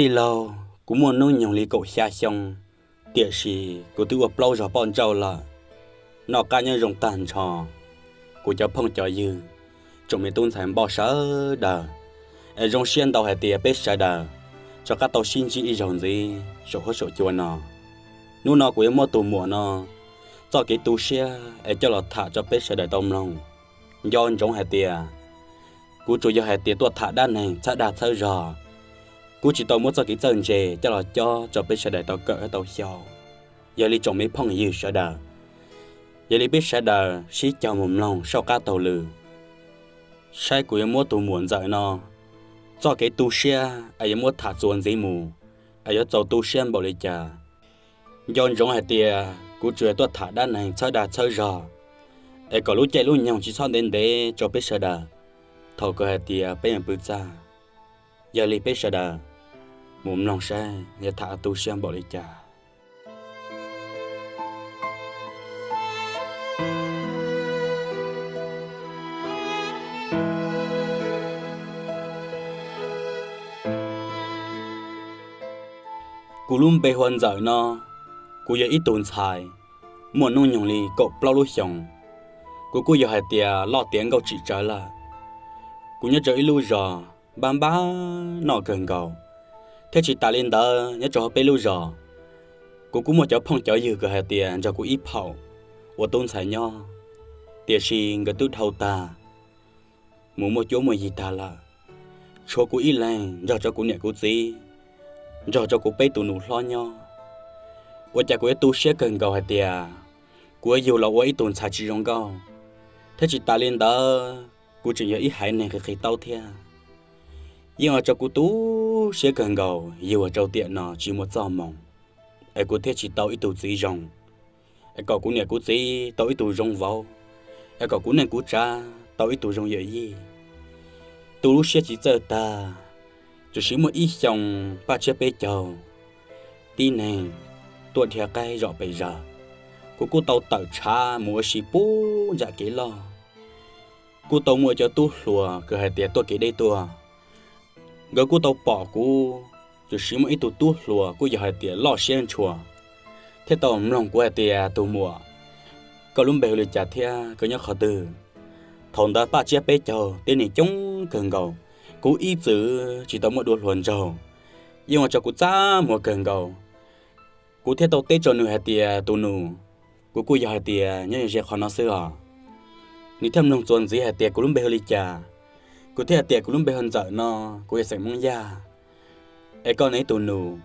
Tij laug, kuv muaj hnub nyoog li kaum xya xyoo, tiam sis kuv twb ua plaub zaug poj ntsauj lawm. Noj qab nyob zoo tag nrho, kuv cov phooj cov ywg, tsoom me tub ntxhais npoj sawv daws, es zoo siab ntau hais tias peb sawv daws rov qab tau sib ntsib ib zaug ntxiv saum huab saum cua no. Hnub no kuv yuav muab tus muam no txoj kev tu siab es coj los tham rau peb sawv daws tau mloog. Nco ntsoov hais tias kuv tsuas yog hais tias tuaj tham dab neeg txhawb dag txhawb zog, kuv tsis tau muab txoj kev txawj ntse coj los cob rau peb sawv daws tau kawm thiab tau xyaum. Yog li tsoom me phooj ywg sawv daws, yog li peb sawv daws sib caug mus mloog saum qab taug lw, saib kuv yuav muab tus muam ntxawm no txoj kev tu siab es yuav muab tham txuas ntxiv mus, es yuav txaus tu siab npaum li cas. Nco ntsoov hais tias kuv tsuas yog tuaj tham dab neeg txhawb dag txhawb zog, es kom lub caij lub nyoog tsis txhob ntev ntev rau peb sawv daws thaum kawg hais tias peb mus pw txaj. Yog li peb sawv daws mus mloog saib yuav tham tu siab npaum li cas. Kuv lub npe hu ua Ntxawm no, kuv yog ib tug ntxhais muaj hnub nyoog li kaum plaub lub xyoos. Kuv kuj yog hais tias loj tiav nkauj tsim tsawv lawm. Kuv nyob rau ib lub zos npab npab noj kawg nkaus, thiab tsis tas li ntawd nyob rau hauv peb lub zos, kuv kuj muaj cov phooj cov ywg kawg hais tias nrog kuv ib phaum ua tub ntxhais nyob, tiam sis nkawd twb dhau tag mus muaj cuab muaj yig tag lawm. Tshuav kuv ib leeg nrog rau kuv niam kuv txiv, nrog rau kuv peb tus nus hlob nyob. Ua cas kuv yuav tu siab kawg nkaus hais tias kuv yuav yug los ua ib tug ntxhais tsis zoo nkauj, thiab tsis tas li ntawd kuv tseem yog ib haiv neeg qis qis taub thiab. Yeej ua rau kuv tu siab kawg nkaus yug ua rau tiam no tsis muaj txoj moo, es kuv thiaj tsis tau ib tug txiv zoo, es kom kuv niam kuv txiv tau ib tug zoo vauv, es kom kuv neej kuv tsav tau ib tug zoo yawm yij. Tu lub siab tsis txawj tag, tam sim muaj ib xyoo paj tsiab peb caug tib neeg tuaj dhia qaib zom pes zaws, kuv kuj tau tawm tshav mus ua si puag nram kev loj. Kuj tau muaj cov tub hluas kawg hais tias tuaj kev deb tuaj, nkawd kuj tau pom kuv, tam sim muaj ib tug tub hluas kuj yog hais tias loj siab ntshua, thiab tau mloog kuv hais tias, tus muam, koj lub npe hu li cas thiab koj nyob qhov twg? Thaum ntawd paj tsiab peb caug tib neeg coob kawg nkaus, kuv ib txwm tsis tau muaj dua hluas nraug, yeej ua rau kuv txaj muag kawg nkaus. Kuv thiaj tau teb rau nws hais tias, tus nus, kuv kuj yog hais tias nyob ze qhov no xwb os. Nws thiaj mloog txuas ntxiv hais tias kuv lub npe hu li cas. Kuv thiaj hais tias kuv lub npe hu Ntxawm no, kuv yog xeem Hmoob Yaj. Es koj ne tus nus?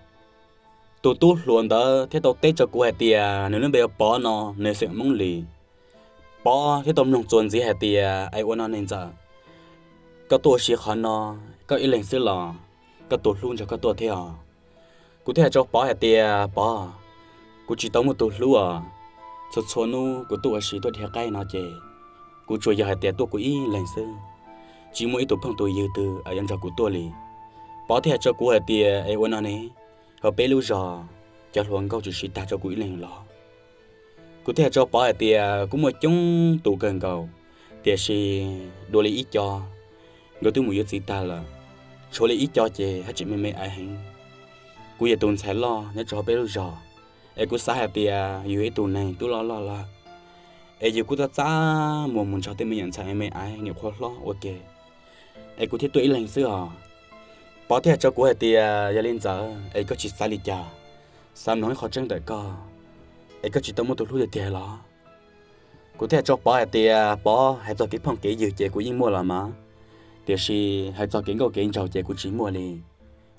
Tus tub hluas ntawd thiaj tau teb rau kuv hais tias nws lub npe hu Pov no, nws xeem Hmoob Lis. Pov thiaj tau mloog txuas ntxiv hais tias, es ua no ne Ntxawm, koj tuaj ua si qhov no koj ib leeg xwb los koj tus hlub nrog koj tuaj thiab os? Kuv thiaj hais rau Pov hais tias, Pov, kuv tsis tau muaj tus hlub os. Txhua txhua hnub kuv tuaj ua si tuaj dhia qaib no ces kuv tsuas yog hais tias tuaj kuv ib leeg xwb, tsis muaj ib tug phooj tus ywg twg yuav nrog kuv tuaj li. Pov thiaj hais rau kuv hais tias, es ua no ne, hauv peb lub zos cov hluas nkauj tsuas siv tag rau kuv ib leeg los? Kuv thiaj hais rau Pov hais tias, kuv muaj coob tus kawg nkaus, tiam sis dua li ib co nkawd twb mus yuav txiv tag lawm, tshuav li ib co ces haj tseem me me aiv heev. Kuv yog tus ntxhais loj nyob rau hauv peb lub zos, es kuv xav hais tias yus yog ib tug neeg twb loj loj lawm, es yus kuj txaj txaj muag mus nrog tej me nyuam ntxhais me me aiv nyuam qhuav hlob ua ke, es kuv thiaj tuaj ib leeg xwb os. Pov thiaj hais rau kuv hais tias, yog li Ntxawm, es koj tsis xav li cas, xav mloog ib qho tseeb ntawm koj, es koj tsis tau muaj tus hlub tiag tiag los? Kuv thiaj hais rau Pov hais tias, Pov, hais txog kev phooj kev ywg ces kuv yeej muaj los mas, tiam sis hais txog kev nkauj kev nraug ces kuv tsis muaj li.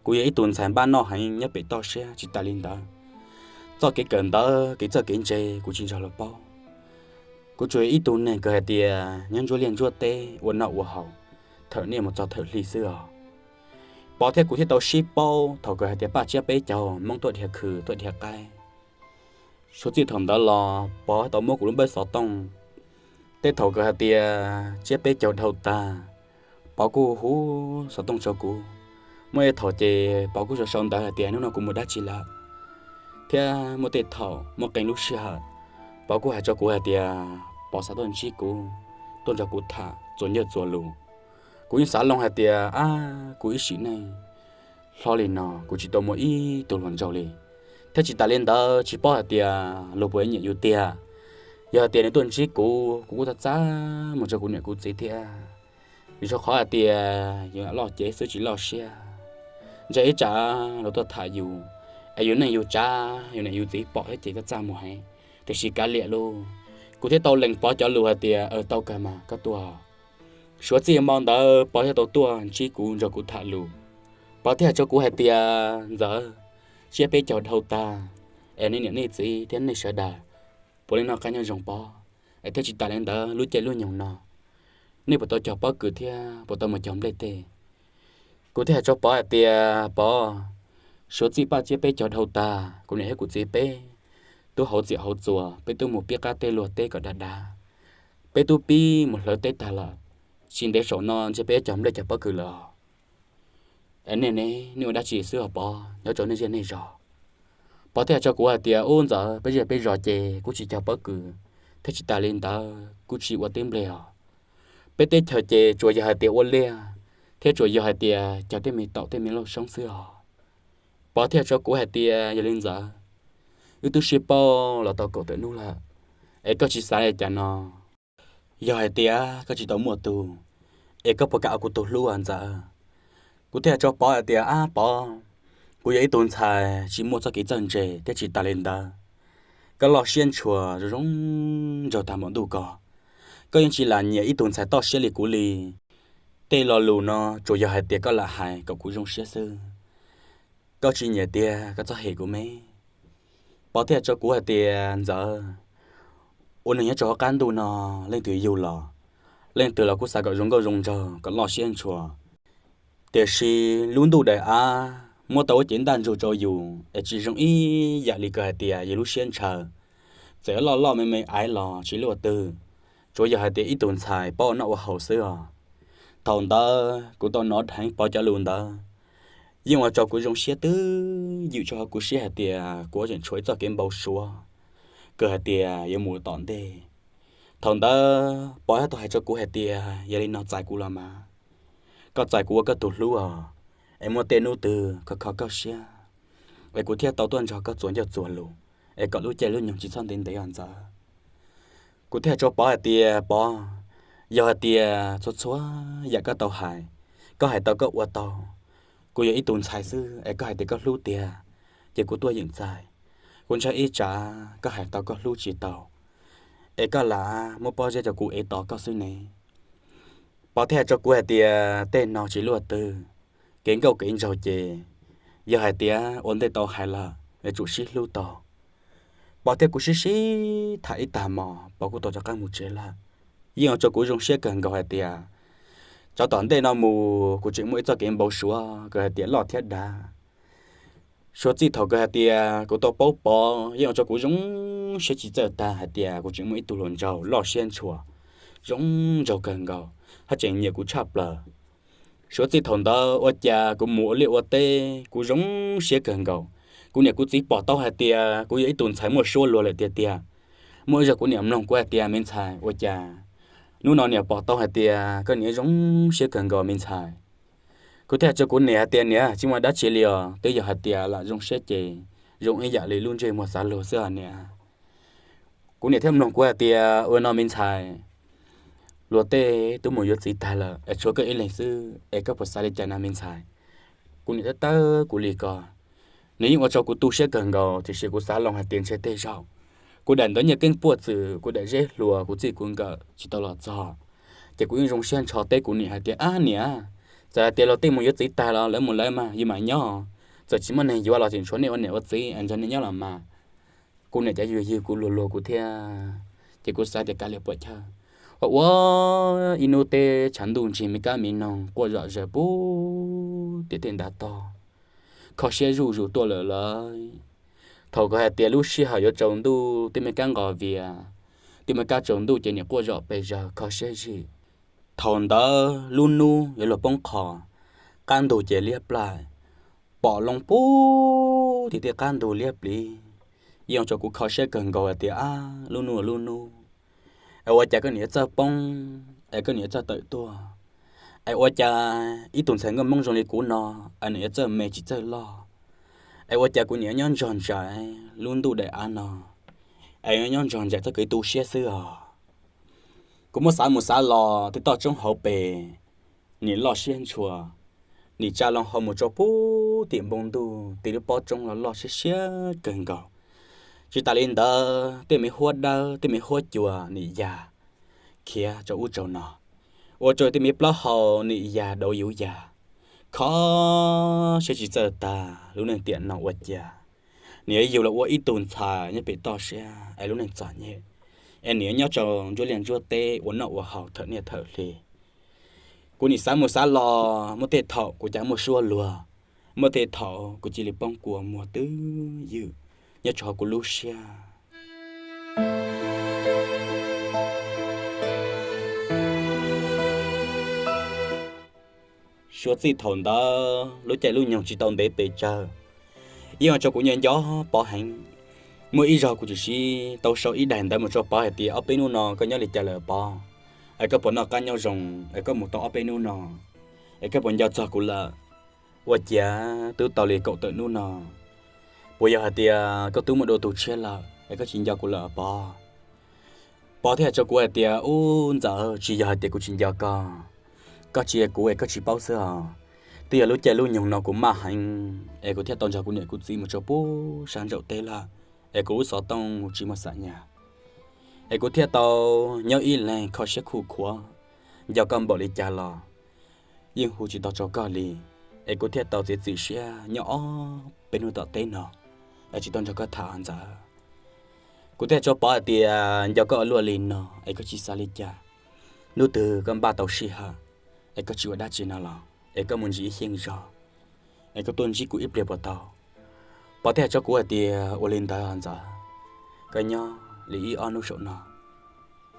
Kuv yog ib tug ntxhais npab noj heev nyob pem toj siab, tsis tas li ntawd, txoj kev kawm ntawv kev txawj kev ntse kuv tsis nrog luag paub. Kuv tsuas yog ib tug neeg kawg hais tias nyob ntsuab liaj ntsuab teb ua noj ua haus, thawm niaj mus txog thawm hli xwb os. Pov thiab kuv thiaj tau sib paub thaum kawg hais tias paj tsiab peb caug Hmoob tuaj dhia khw tuaj dhia qaib. Suav txij thaum ntawd los Pov tau muab kuv lub npawb xov tooj. Tej thaum kawg hais tias tsiab peb caug dhau tag, Pov kuj hu xov tooj rau kuv. Muaj ib thaum ces Pov kuj sau sau ntawv hais tias hnub no kuv mus dab tsi lawm, thiab muaj tej thaum muaj qee lub sij hawm Pov kuj hais rau kuv hais tias Pov xav tuaj ntsib kuv, tuaj nrog kuv tham txuas ncauj txuas lus. Kuv yeej xav loo hais tias, ab, kuv ib sim neej hlob li no kuv tsis tau muaj ib tug hluas nraug li. Thiab tsis tas li ntawd tsis paub hais tias luag puas nyiam yus tiag. Yog hais tias nws tuaj ntsib kuv, kuv kuj txaj txaj muag rau kuv niam kuv txiv thiab. Vim rau qhov hais tias yus loj cev xwb tsis loj siab. Ntshe ib tsam luag tuaj tham yus, es yus neej yus tsav yus niam yus txiv pom thiab ces txaj txaj muag heev. Tiam sis kav liam lauj, kuv thiaj tau lees Pov cov lus hais tias, Aws, tau kawg mas koj tuaj. Suav txij hmo ntawd Pov thiaj tau tuaj ntsib kuv nrog kuv tham lus. Pov thiaj hais rau kuv hais tias, Ntxawm, tsiab peb caug dhau tag, es nej niam nej txiv thiab nej sawv daws puav leej noj qab nyob zoo pob, es thiab tsis tas li ntawd lub caij lub nyoog no nej puas tau cog pob kws thiab puas tau mus cog nplej teb? Kuv thiaj hais rau Pov hais tias, Pov, Suav txij paj tsiab peb caug dhau tag, kuv niam thiab kuv txiv peb twb hauv txiam hauv txuas, peb twb mus pib qab teb luag teb kom dav dav, peb twb pib mus hlawv teb tag lawm. Tsis ntev saum no ntshe peb yuav cog nplej cog pob kws lawm os. Es nej ne, nej ua dab tsi xwb os Pov, nyob rau nej zej nej zos? Pov thiaj hais rau kuv hais tias, Ub Ntxawm, peb zej peb zos ces kuj tsis cog pob kws, thiab tsis tas li ntawd kuj tsis ua teb nplej os. Peb teb chaws ces tsuas yog hais tias ua liaj, thiab tsuas yog hais tias cog tej me taum tej me lauj soob xwb os. Pov thiaj hais rau kuv hais tias, Yog li Ntxawm, wb twb sib paub los tau kaum tawm hnub lawm, es koj tsis xav li cas no? Yog hais tias koj tsis tau muaj tug, es koj puas kam ua kuv tus hlub os Ntxawm? Kuv thiaj hais rau Pov hais tias, Ab Pov, kuv yog ib tug ntxhais tsis muaj txoj kev txawj ntse thiab tsis tas li ntawd, koj loj siab ntshua zoo zoo nraug tag npaum ntuj ko, koj yeej tsis lam nyiam ib tug ntxhais toj siab li kuv li. Tej lo lus no tsuas yog hais tias koj lam hais kom kuv zoo siab xwb. Koj tsis nyiam tiag koj txhob hem kuv me. Pov thiaj hais rau kuv hais tias, Ntxawm, ua neeg nyob rau hauv qab ntuj no, leej twg yug los, leej twg los kuj xav kom zoo nkauj zoo nraug kom loj siab ntshua. Tiam sis lub ntuj daim av muab tau lub cev ntaj ntsug rau yus es tsis zoo ib yam li kawg hais tias yus lub siab ntshaw. Txawm loj loj me me aiv los tsis luaj twg, tsuas yog hais tias ib tug ntxhais paub ua noj ua haus xwb os. Thaum ntawd kuv tau hnov dheev Pov cov lus ntawd, yeej ua rau kuv zoo siab twb ywm rau hauv kuv siab hais tias kuv tseem tshuav ib txoj kev npau suav kawg hais tias yuav mus tom ntej. Thaum ntawd Pov thiaj tau hais rau kuv hais tias, Yog li no txais kuv los mas, koj txais kuv ua koj tus hlub os, es muaj tej hnub twg kho kho koj siab, es kuv thiaj tau tuaj nrog koj txuas ncauj txuas lus, es kom lub caij lub nyoog tsis txhob ntev ntev os Ntxawm. Kuv thiaj hais rau Pov hais tias, Pov, yog hais tias txhua txhua yam koj tau hais, koj hais tau koj ua tau, kuv yog ib tug ntxhais xwb es koj hais tias koj hlub tiag, ces kuv tuaj yeem txais. Kuv ntshai ib tsam koj hais tau koj hlub tsis tau, es koj lam muab pob zeb rau kuv ev tos koj xwb ne. Pov thiaj hais rau kuv hais tias, Tej no tsis luaj twg, kev nkauj kev nraug ces yog hais tias ua ntej tau hais lawm yuav tsum sib hlub tau. Pov thiab kuv sib sib tham ib tag hmo, Pov kuj tau rov qab mus tsev lawm. Yeej ua rau kuv zoo siab kawg nkaus hais tias, tsov tom ntej no mus kuv tseem muaj ib txoj kev npau suav kawg hais tias loj thiab dav. Suav txij thaum kawg hais tias kuv tau paub Pov yeej ua rau kuv zoo siab tsis txawj tag hais tias kuv tseem muaj ib tug hluas nraug loj siab ntshua, zoo nraug kawg nkaus, haj tseem nyiam kuv tshaj plaws. Suav txij thaum ntawd ua cas kuv mus ua liaj ua teb kuv zoo siab kawg nkaus. Kuv niam kuv txiv pom tau hais tias kuv yog ib tug ntxhais muaj suab luag lawm tiag tiag. Muaj ib zaug kuv niam mloog kuv hais tias, Me ntxhais, ua cas hnub no niam pom tau hais tias koj niam zoo siab kawg nkaus me ntxhais? Kuv thiaj hais rau kuv niam hais tias, Niam, tsis muaj dab tsi li os, twb yog hais tias lam zoo siab ces zoo ib yam li lub ntsej muag xav luag xwb os niam. Kuv niam thiaj mloog kuv hais tias, Ua no me ntxhais, luag tej twb mus yuav txiv tag lawm es tshuav koj ib leeg xwb es koj puas xav li cas na me ntxhais? Kuv niam thiaj tawb kuv li ko. Nws yeej ua rau kuv tu siab kawg nkaus tiam sis kuv xav loo hais tias ntshe tej zaum kuv daim ntawv nyiaj keeb puaj txwm, kuv daim zeb hluas kuv txij kuv nkawm tsis tau los txog, ces kuv yeej zoo siab ntsho teb kuv niam hais tias, Ab niam, txawm hais tias luag tej mus yuav txiv tag los lawv mus lawv mas yus mam nyob, txawm tsis muaj neeg yuav los tseem tshuav nej ua niam ua txiv es nrog nej nyob los mas. Kuv niam cov yws ywg kuv luag luag kuv thiab, ces kuv xav tias kav liam puam chawj. Ua ua ib hnub teb tshav ntuj ntsig me kab me noog quaj zom zaws pub tim tej ntav tog, kho siab zuj zus tuaj lawm lawv. Thaum kuv hais tias lub sij hawm yuav tsaus ntuj, tej me kab nqos vias, tej me kab tsaus ntuj ces nim quaj zom pes zawg kho siab zim. Thaum ntawd lub hnub yuav luag poob qho, qab ntug ces liab plaij, pom loo pub tim tej qab ntug liab pliv, yeej ua rau kuv kho siab kawg nkaus hais tias, Ab, lub hnub lub hnub es ua cas koj niam yuav txawj poob es koj niam yuav txawj tawm tuaj, Es ua cas ib tug ntxhais nkauj Hmoob zoo li kuv no, es nws yuav txawj me tsis txawj loj? Es ua cas kuv niam nyob ntsog ntsais lub ntuj daim av no, es nyob ntsog ntsais txoj kev tu siab xwb os? Kuv muab xav mus xav los tej toj roob hauv pes, nim loj siab ntshua, nim tsa loo hau mus rau puag tim npoo ntuj, tej lub pob roob los loj siab siab kawg nkaus. Tsis tas li ntawd, tej me huab dawb, tej me huab cua nim ya khiav rau ub rau no, ua rau tej me plaub hau nim ya dauv yuv ya. Kho siab tsis txawj tag, lub neej tiam no ua cas nim yug los ua ib tug ntxhais nyob pem toj siab es lub neej txom nyem, es nim nyob rau ntsuab liaj ntsuab teb ua noj ua haus thawm niaj thawm hli. Kuv nim xav mus xav los, muaj tej thaum kuv cas muaj suab luag, muaj tej thaum kuv cia li poob kua muag twb ywm nyob rau hauv kuv lub siab. Suav txij thaum ntawd lub caij lub nyoog tsis tau ntev pes tsawg, yeej ua rau kuv nco nco Pov heev. Muaj ib zaug kuv tshwm sim tau sau ib daim ntawv mus rau Pov hais tias ob peb hnub no koj nyob li cas lawm Pov, es koj puas noj qab nyob zoo, es koj mus tau ob peb hnub no, es koj puas nco txog kuv lawm? Ua ciav twb tau li kaum tawm hnub no, puas yog hais tias koj twb muaj dua tus tshiab lawm es koj tsis nco kuv lawm Pov? Pov thiaj hais rau kuv hais tias, Ub Ntxawm, tsis yog hais tias kuv tsis nco koj, koj tsis yog kuv es koj tsis paub xwb os. Twb yog lub caij lub nyoog no kuv maj heev es kuv thiaj tau nrog kuv niam kuv txiv mus rau puag sab nraum teb lawm, es kuv lub xov tooj tsis muaj xam nyas, es kuv thiaj tau nyob ib leeg kho siab khuj khuav, nco koj npaum li cas los yeej hu tsis tau rau koj li, es kuv thiaj tau txiav txim siab nyob ob peb hnub tom teb no es tsis tau nrog koj tham Ntxawm. Kuv thiaj tso Pov hais tias, Nco koj ua luaj li no es koj tsis xav li cas, hnub twg koj npaj tau sij hawm es koj tsis ua dab tsi no los es koj mus ntsis ib xyeej zog es koj tuaj ntsib kuv ib pliag puas tau? Pov thiaj tso kuv hais tias, Ua li ntawd Ntxawm, koj nyob li ib ob hnub saum no,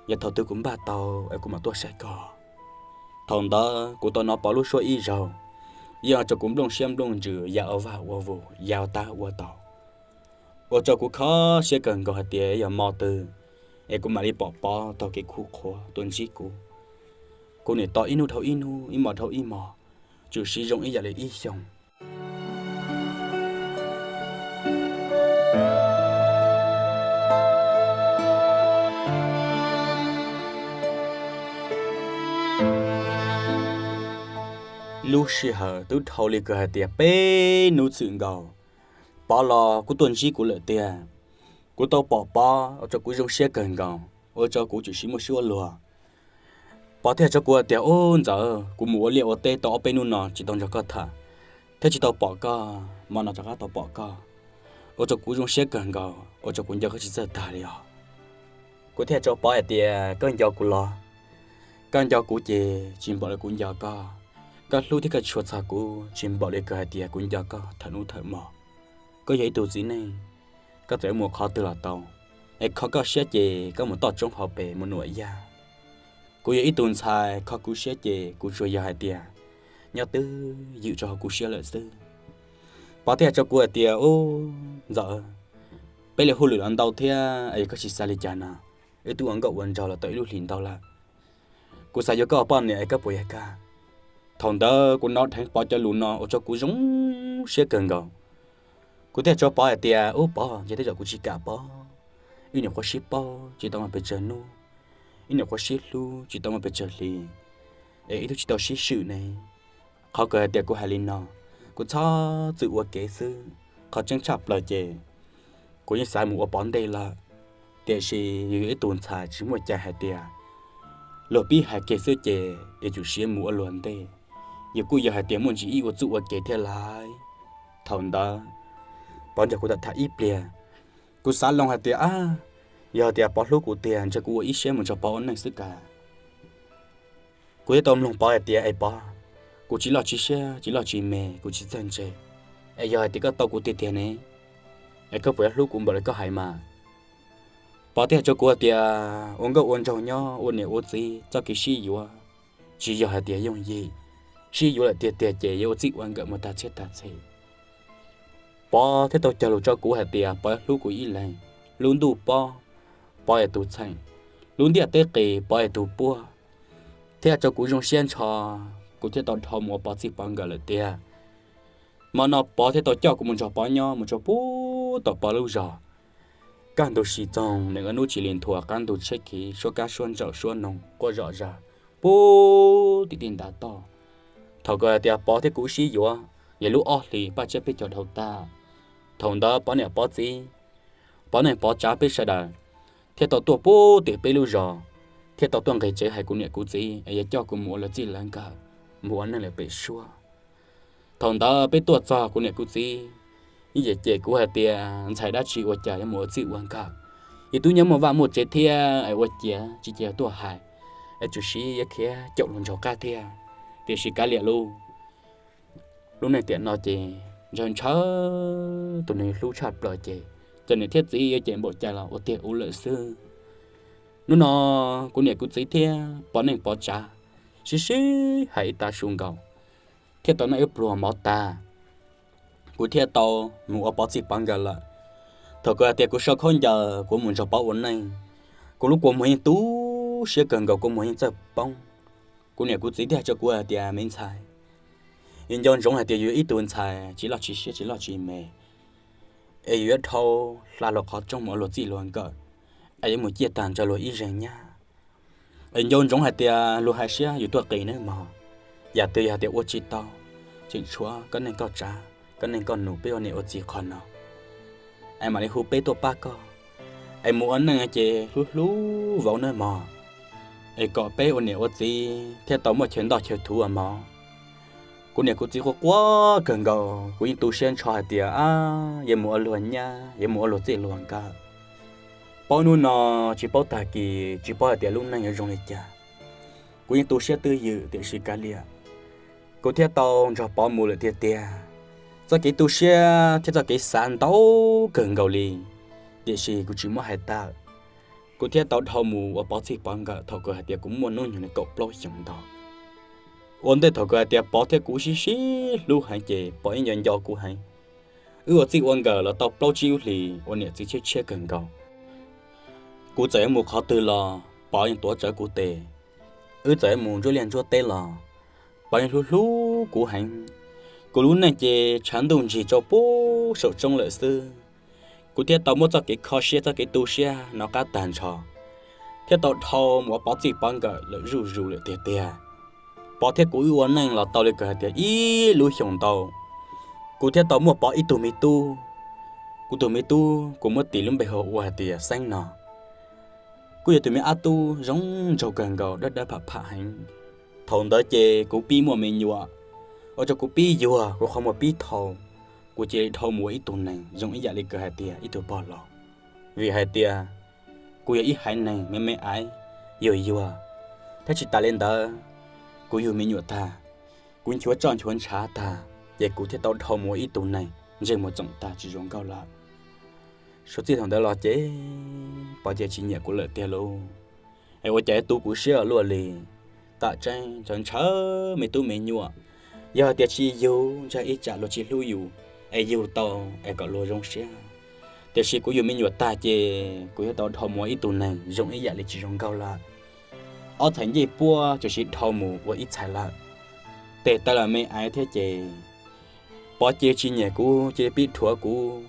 yog thaum twg kuv npaj tau es kuv mam tuaj saib koj. Thaum ntawd kuv tau hnov Pov lub suab ib zaug, yeej ua rau kuv nplooj siab nplooj ntsws ya ua vaj ua vus ya tab ua tau, ua rau kuv kho siab kawg nkaus hais tias yog hmo twg es kuv mam li pom Pov taug kev khuj qhuav tuaj ntsib kuv. Kuv nim tos ib hnub dhau ib hnub, ib hmos dhau ib hmos, tshwm sim zoo ib yam li ib xyoos. Lub sij hawm twb dhau li kawg hais tias peb hnub txwm nkaus, Pov los kuj tuaj ntsib kuv lawm tiag. Kuv tau pom Pov ua rau kuv zoo siab kawg nkaus, ua rau kuv tshwm sim muaj suab luag. Pov thiaj tso kuv hais tias, Ub Ntxawm, kuv mus ua liaj ua teb tau ob peb hnub no tsis tau nrog koj tham thiab tsis tau pom koj, hmo no rov qab tau pom koj, ua rau kuv zoo siab kawg nkaus, ua rau kuv nco koj tsis txawj tag li os. Kuv thiaj tso Pov hais tias, Koj nco kuv los? Koj nco kuv ces tsis npaum li kuv nco koj. Koj hlub thiab koj tshua txog kuv tsis npaum li kawg hais tias kuv nco koj thawm hnub thawm hmo. Koj yog ib tug txiv neej, koj txawm mus qhov twg los tau, es kho koj siab ces koj mus toj roob hauv pes mus nuam yaj. Kuv yog ib tug ntxhais, kho kuv siab ces kuv tsuas yog hais tias nyob twj ywm rau hauv kuv siab lawm xwb. Pov thiaj tso kuv hais tias, Ub Ntxawm, peb li hauj lwm los ntau thiab, es yog koj tsis xav li cas no, wb twb ua nkauj ua nraug los tau ib lub hlis ntau lawm. Kuv xav yuav koj ua poj niam es koj puas yog kaj? Thaum ntawd kuv hnov dheev Pov cov lus no ua rau kuv zoo siab kawg nkaus. Kuv thiaj tso Pov hais tias, Ub Pov, ces tej zaum kuv tsis kam Pov. Ib nyuam qhuav sib paub tsis tau muaj pes tsawg hnub, ib nyuam qhuav sib hlub tsis tau muaj pes tsawg hlis, es ib tug tsis tau sib swm ne. Qhov kawg hais tias kuv hais li no, kuv txhob txwm ua kev xwb. Qhov tseeb tshaj plaws ces kuv yeej xav mus ua Pov ntej lawm, tiam sis yus yog ib tug ntxhais tsis muaj cai hais tias luag pib hais kiag xwb ces yuav tsum siv mus ua luag ntej. Yus kuj yog hais tias muaj ntsis ib ua txuj ua kev thiab lauj. Thaum ntawd Pov nrog kuv tham ib pliag, kuv xav loo hais tias, Ab, yog tias Pov hlub kuv tiag ntshe kuv ua ib siab mus nrog Pov ua neej xwb kav. Kuv thiaj tau mloog Pov hais tias, Es Pov, kuv tsis loj tsis siab, tsis loj tsis me, kuv tsis txawj ntse, es yog hais tias koj tau kuv tiag tiag ne, es koj puas yuav hlub kuv npaum li koj hais mas? Pov thiaj hais rau kuv hais tias, Ua nkauj ua nraug nyob ua niam ua txiv txoj kev sib yuav tsis yog hais tias yooj yim. Sib yuav lawm tiag tiag ces yuav ua txij ua nkawm mus tag txhiab tag txhij. Pov thiaj tau cog lus rau kuv hais tias Pov yuav hlub kuv ib leeg. Lub ntuj pob, Pov yog tus txheem. Lub ntiaj teb qis, Pov yog tus puab. Thiaj ua rau kuv zoo siab ntsho kuv thiaj tau dhau mus ua Pov txij Pov nkawm lawm tiag. Hmo no Pov thiaj tau coj kuv mus nrog Pov nyob mus rau puag tom Pov lub zos. Kaj ntug si txoog, nees nkaum hnub tsis li nthua, qab ntug tshiab khiv, suab kab suab ntsaum suab noog quaj zom zaws puag tim tij ntav toj. Thaum kawg hais tias Pov thiab kuv sib yuav, yog lub ob hlis paj tsiab peb caug dhau tag. Thaum ntawd Pov niam Pov txiv, Pov neej Pov tsav peb sawv daws thiaj tau tuaj puag tim peb lub zos, thiaj tau tuaj nqis tsev hais kuv niam kuv txiv es yuav coj kuv mus ua luag txij luag nkawm, mus ua neej lawm pem suab. Thaum ntawd peb tuaj txog kuv niam kuv txiv yeej cem kuv hais tias, ntxhais dab tsi ua cas yuav mus ua txij ua nkawm, yus twb nyob muaj vaj muaj tsev thiab es ua ciav tsis cia tuaj hais, es tsuas siv yuav khiav caum luag nraug qab thiab. Tiam sis kav liam lauj, lub neej tiam no ces ntshaw ntshaw tus neeg hlub tshaj plaws ces cov niam thiab txiv yuav cem npaum cas los ua tiag ua lawm xwb. Hnub no kuv niam kuv txiv thiab Pov neej Pov tsav sib sib hais ib tag su nkaus, thiaj tau noj ib pluag mov tag, kuv thiaj tau mus ua Pov txij Pov nkawm lawm. Thaum kawg hais tias kuv sau khaub ncaws kuv mus nrog Pov ua neej, kuv lub kua muag yeej tu siab kawg nkaus, kua muag yeej txawj poob. Kuv niam kuv txiv thiaj hais rau kuv hais tias, me ntxhais, yus nco ntsoov hais tias yus yog ib tug ntxhais tsis loj tsis siab tsis loj tsis me, es yus yuav dhau hla luag qhov rooj mus ua luag txij luag nkawm, es yuav mus ciaj tag nrho luag ib zeeg nyab. Es nco ntsoov hais tias luag hais siab yus tuaj qis nawb mog, yam twg yog hais tias ua tsis tau, tseem tshuav koj neej koj tsav, koj neej koj nus peb ua niam ua txiv qhov no, es mam li hu peb tuaj pab koj, es mus ua neej ces hlub hlub vauv nawb mog, es kom peb ua niam ua txiv thiaj tau muaj chaw ntoj chaw thuv ua mov. Kuv niam kuv txiv quaj quaj kawg nkaus, kuv yeej tu siab ntsho hais tias, ab, yuav mus ua luag nyab, yuav mus ua luag txij luag nkawm, paub hnub no tsis paub tag kis, tsis paub hais tias lub neej yuav zoo li cas. Kuv yeej tu siab twj ywm, tiam sis kav liam, kuv thiaj tau nrog Pov mus lawm tiag tiag. Txoj kev tu siab thiab txoj kev xav ntau kawg nkaus li, tiam sis kuv tsis muab hais tawm. Kuv thiaj tau dhau mus ua Pov txij Pov nkawm thaum kawg hais tias kuv muaj hnub nyoog li kaum plaub xyoos ntau. Ua ntej thaum kawg hais tias Pov thiab kuv sib sib hlub heev ces Pov yeej nco nco kuv heev. Wb ua txij ua nkawm los tau plaub tsib lub hlis ua niam txiv tshiab tshiab kawg nkaus. Kuv txawm yuav mus qhov twg los Pov yeej tuav rawv kuv tes. Wb txawm yuav mus ntsuab liaj ntsuab teb los Pov yeej hlub hlub kuv heev. Kuv lub neej ces tshav ntuj ntsig rau puag saum roob lawm xwb. Kuv thiaj tau muab txoj kev kho siab txoj kev tu siab no qab tag nrho, thiaj tau dhau mus ua Pov txij Pov nkawm lawm zuj zus lawm tiag tiag. Pov thiab kuv wb ua neej los tau li kawg hais tias ib lub xyoos ntau. Kuv thiaj tau muaj Pov ib tug me tub. Kuv tus me tub kuv muab tis lub npe hu ua hais tias Xeeb no. Kuj yog tus me ab tub zoo nraug kawg nkaus, dawb dawb pham pham heev. Thaum ntawd ces kuv pib muaj me nyuam, ua rau kuv pib yuag, kuv qhov muag pib thau. Kuv cia li dhau mus ua ib tug neeg zoo ib yam li kawg hais tias ib tug pog laus, vim hais tias kuv yog ib haiv neeg me me aiv, yuag yuag. Thiab tsis tas li ntawd, kuv yug me nyuam tag, kuv nchuav roj nchuav ntshav tag, ces kuv thiaj tau dhau mus ua ib tug neeg ntsej muag txoom tag tsis zoo nkauj lawm. Suav txij thaum ntawd los ces Pov ces tsis nyiam kuv lawm tiag lauj. Es ua cas tu kuv siab luaj li, tam tseeb ntshaw ntshaw me tub me nyuam. Yog hais tias tsis yug ntshe ib tsam luag tsis hlub yus, es yug tau es kom luag zoo siab. Tiam sis kuv yug me nyuam tag ces kuv thiaj tau dhau mus ua ib tug neeg zoo ib yam li tsis zoo nkauj lawm. Ob txhais ncej puab tsuas siv dhau mus ua ib txhais lawm. Tes taw los me aiv thiab ces Pov cia li tsis nyiam kuv, cia li pib dhuav kuv.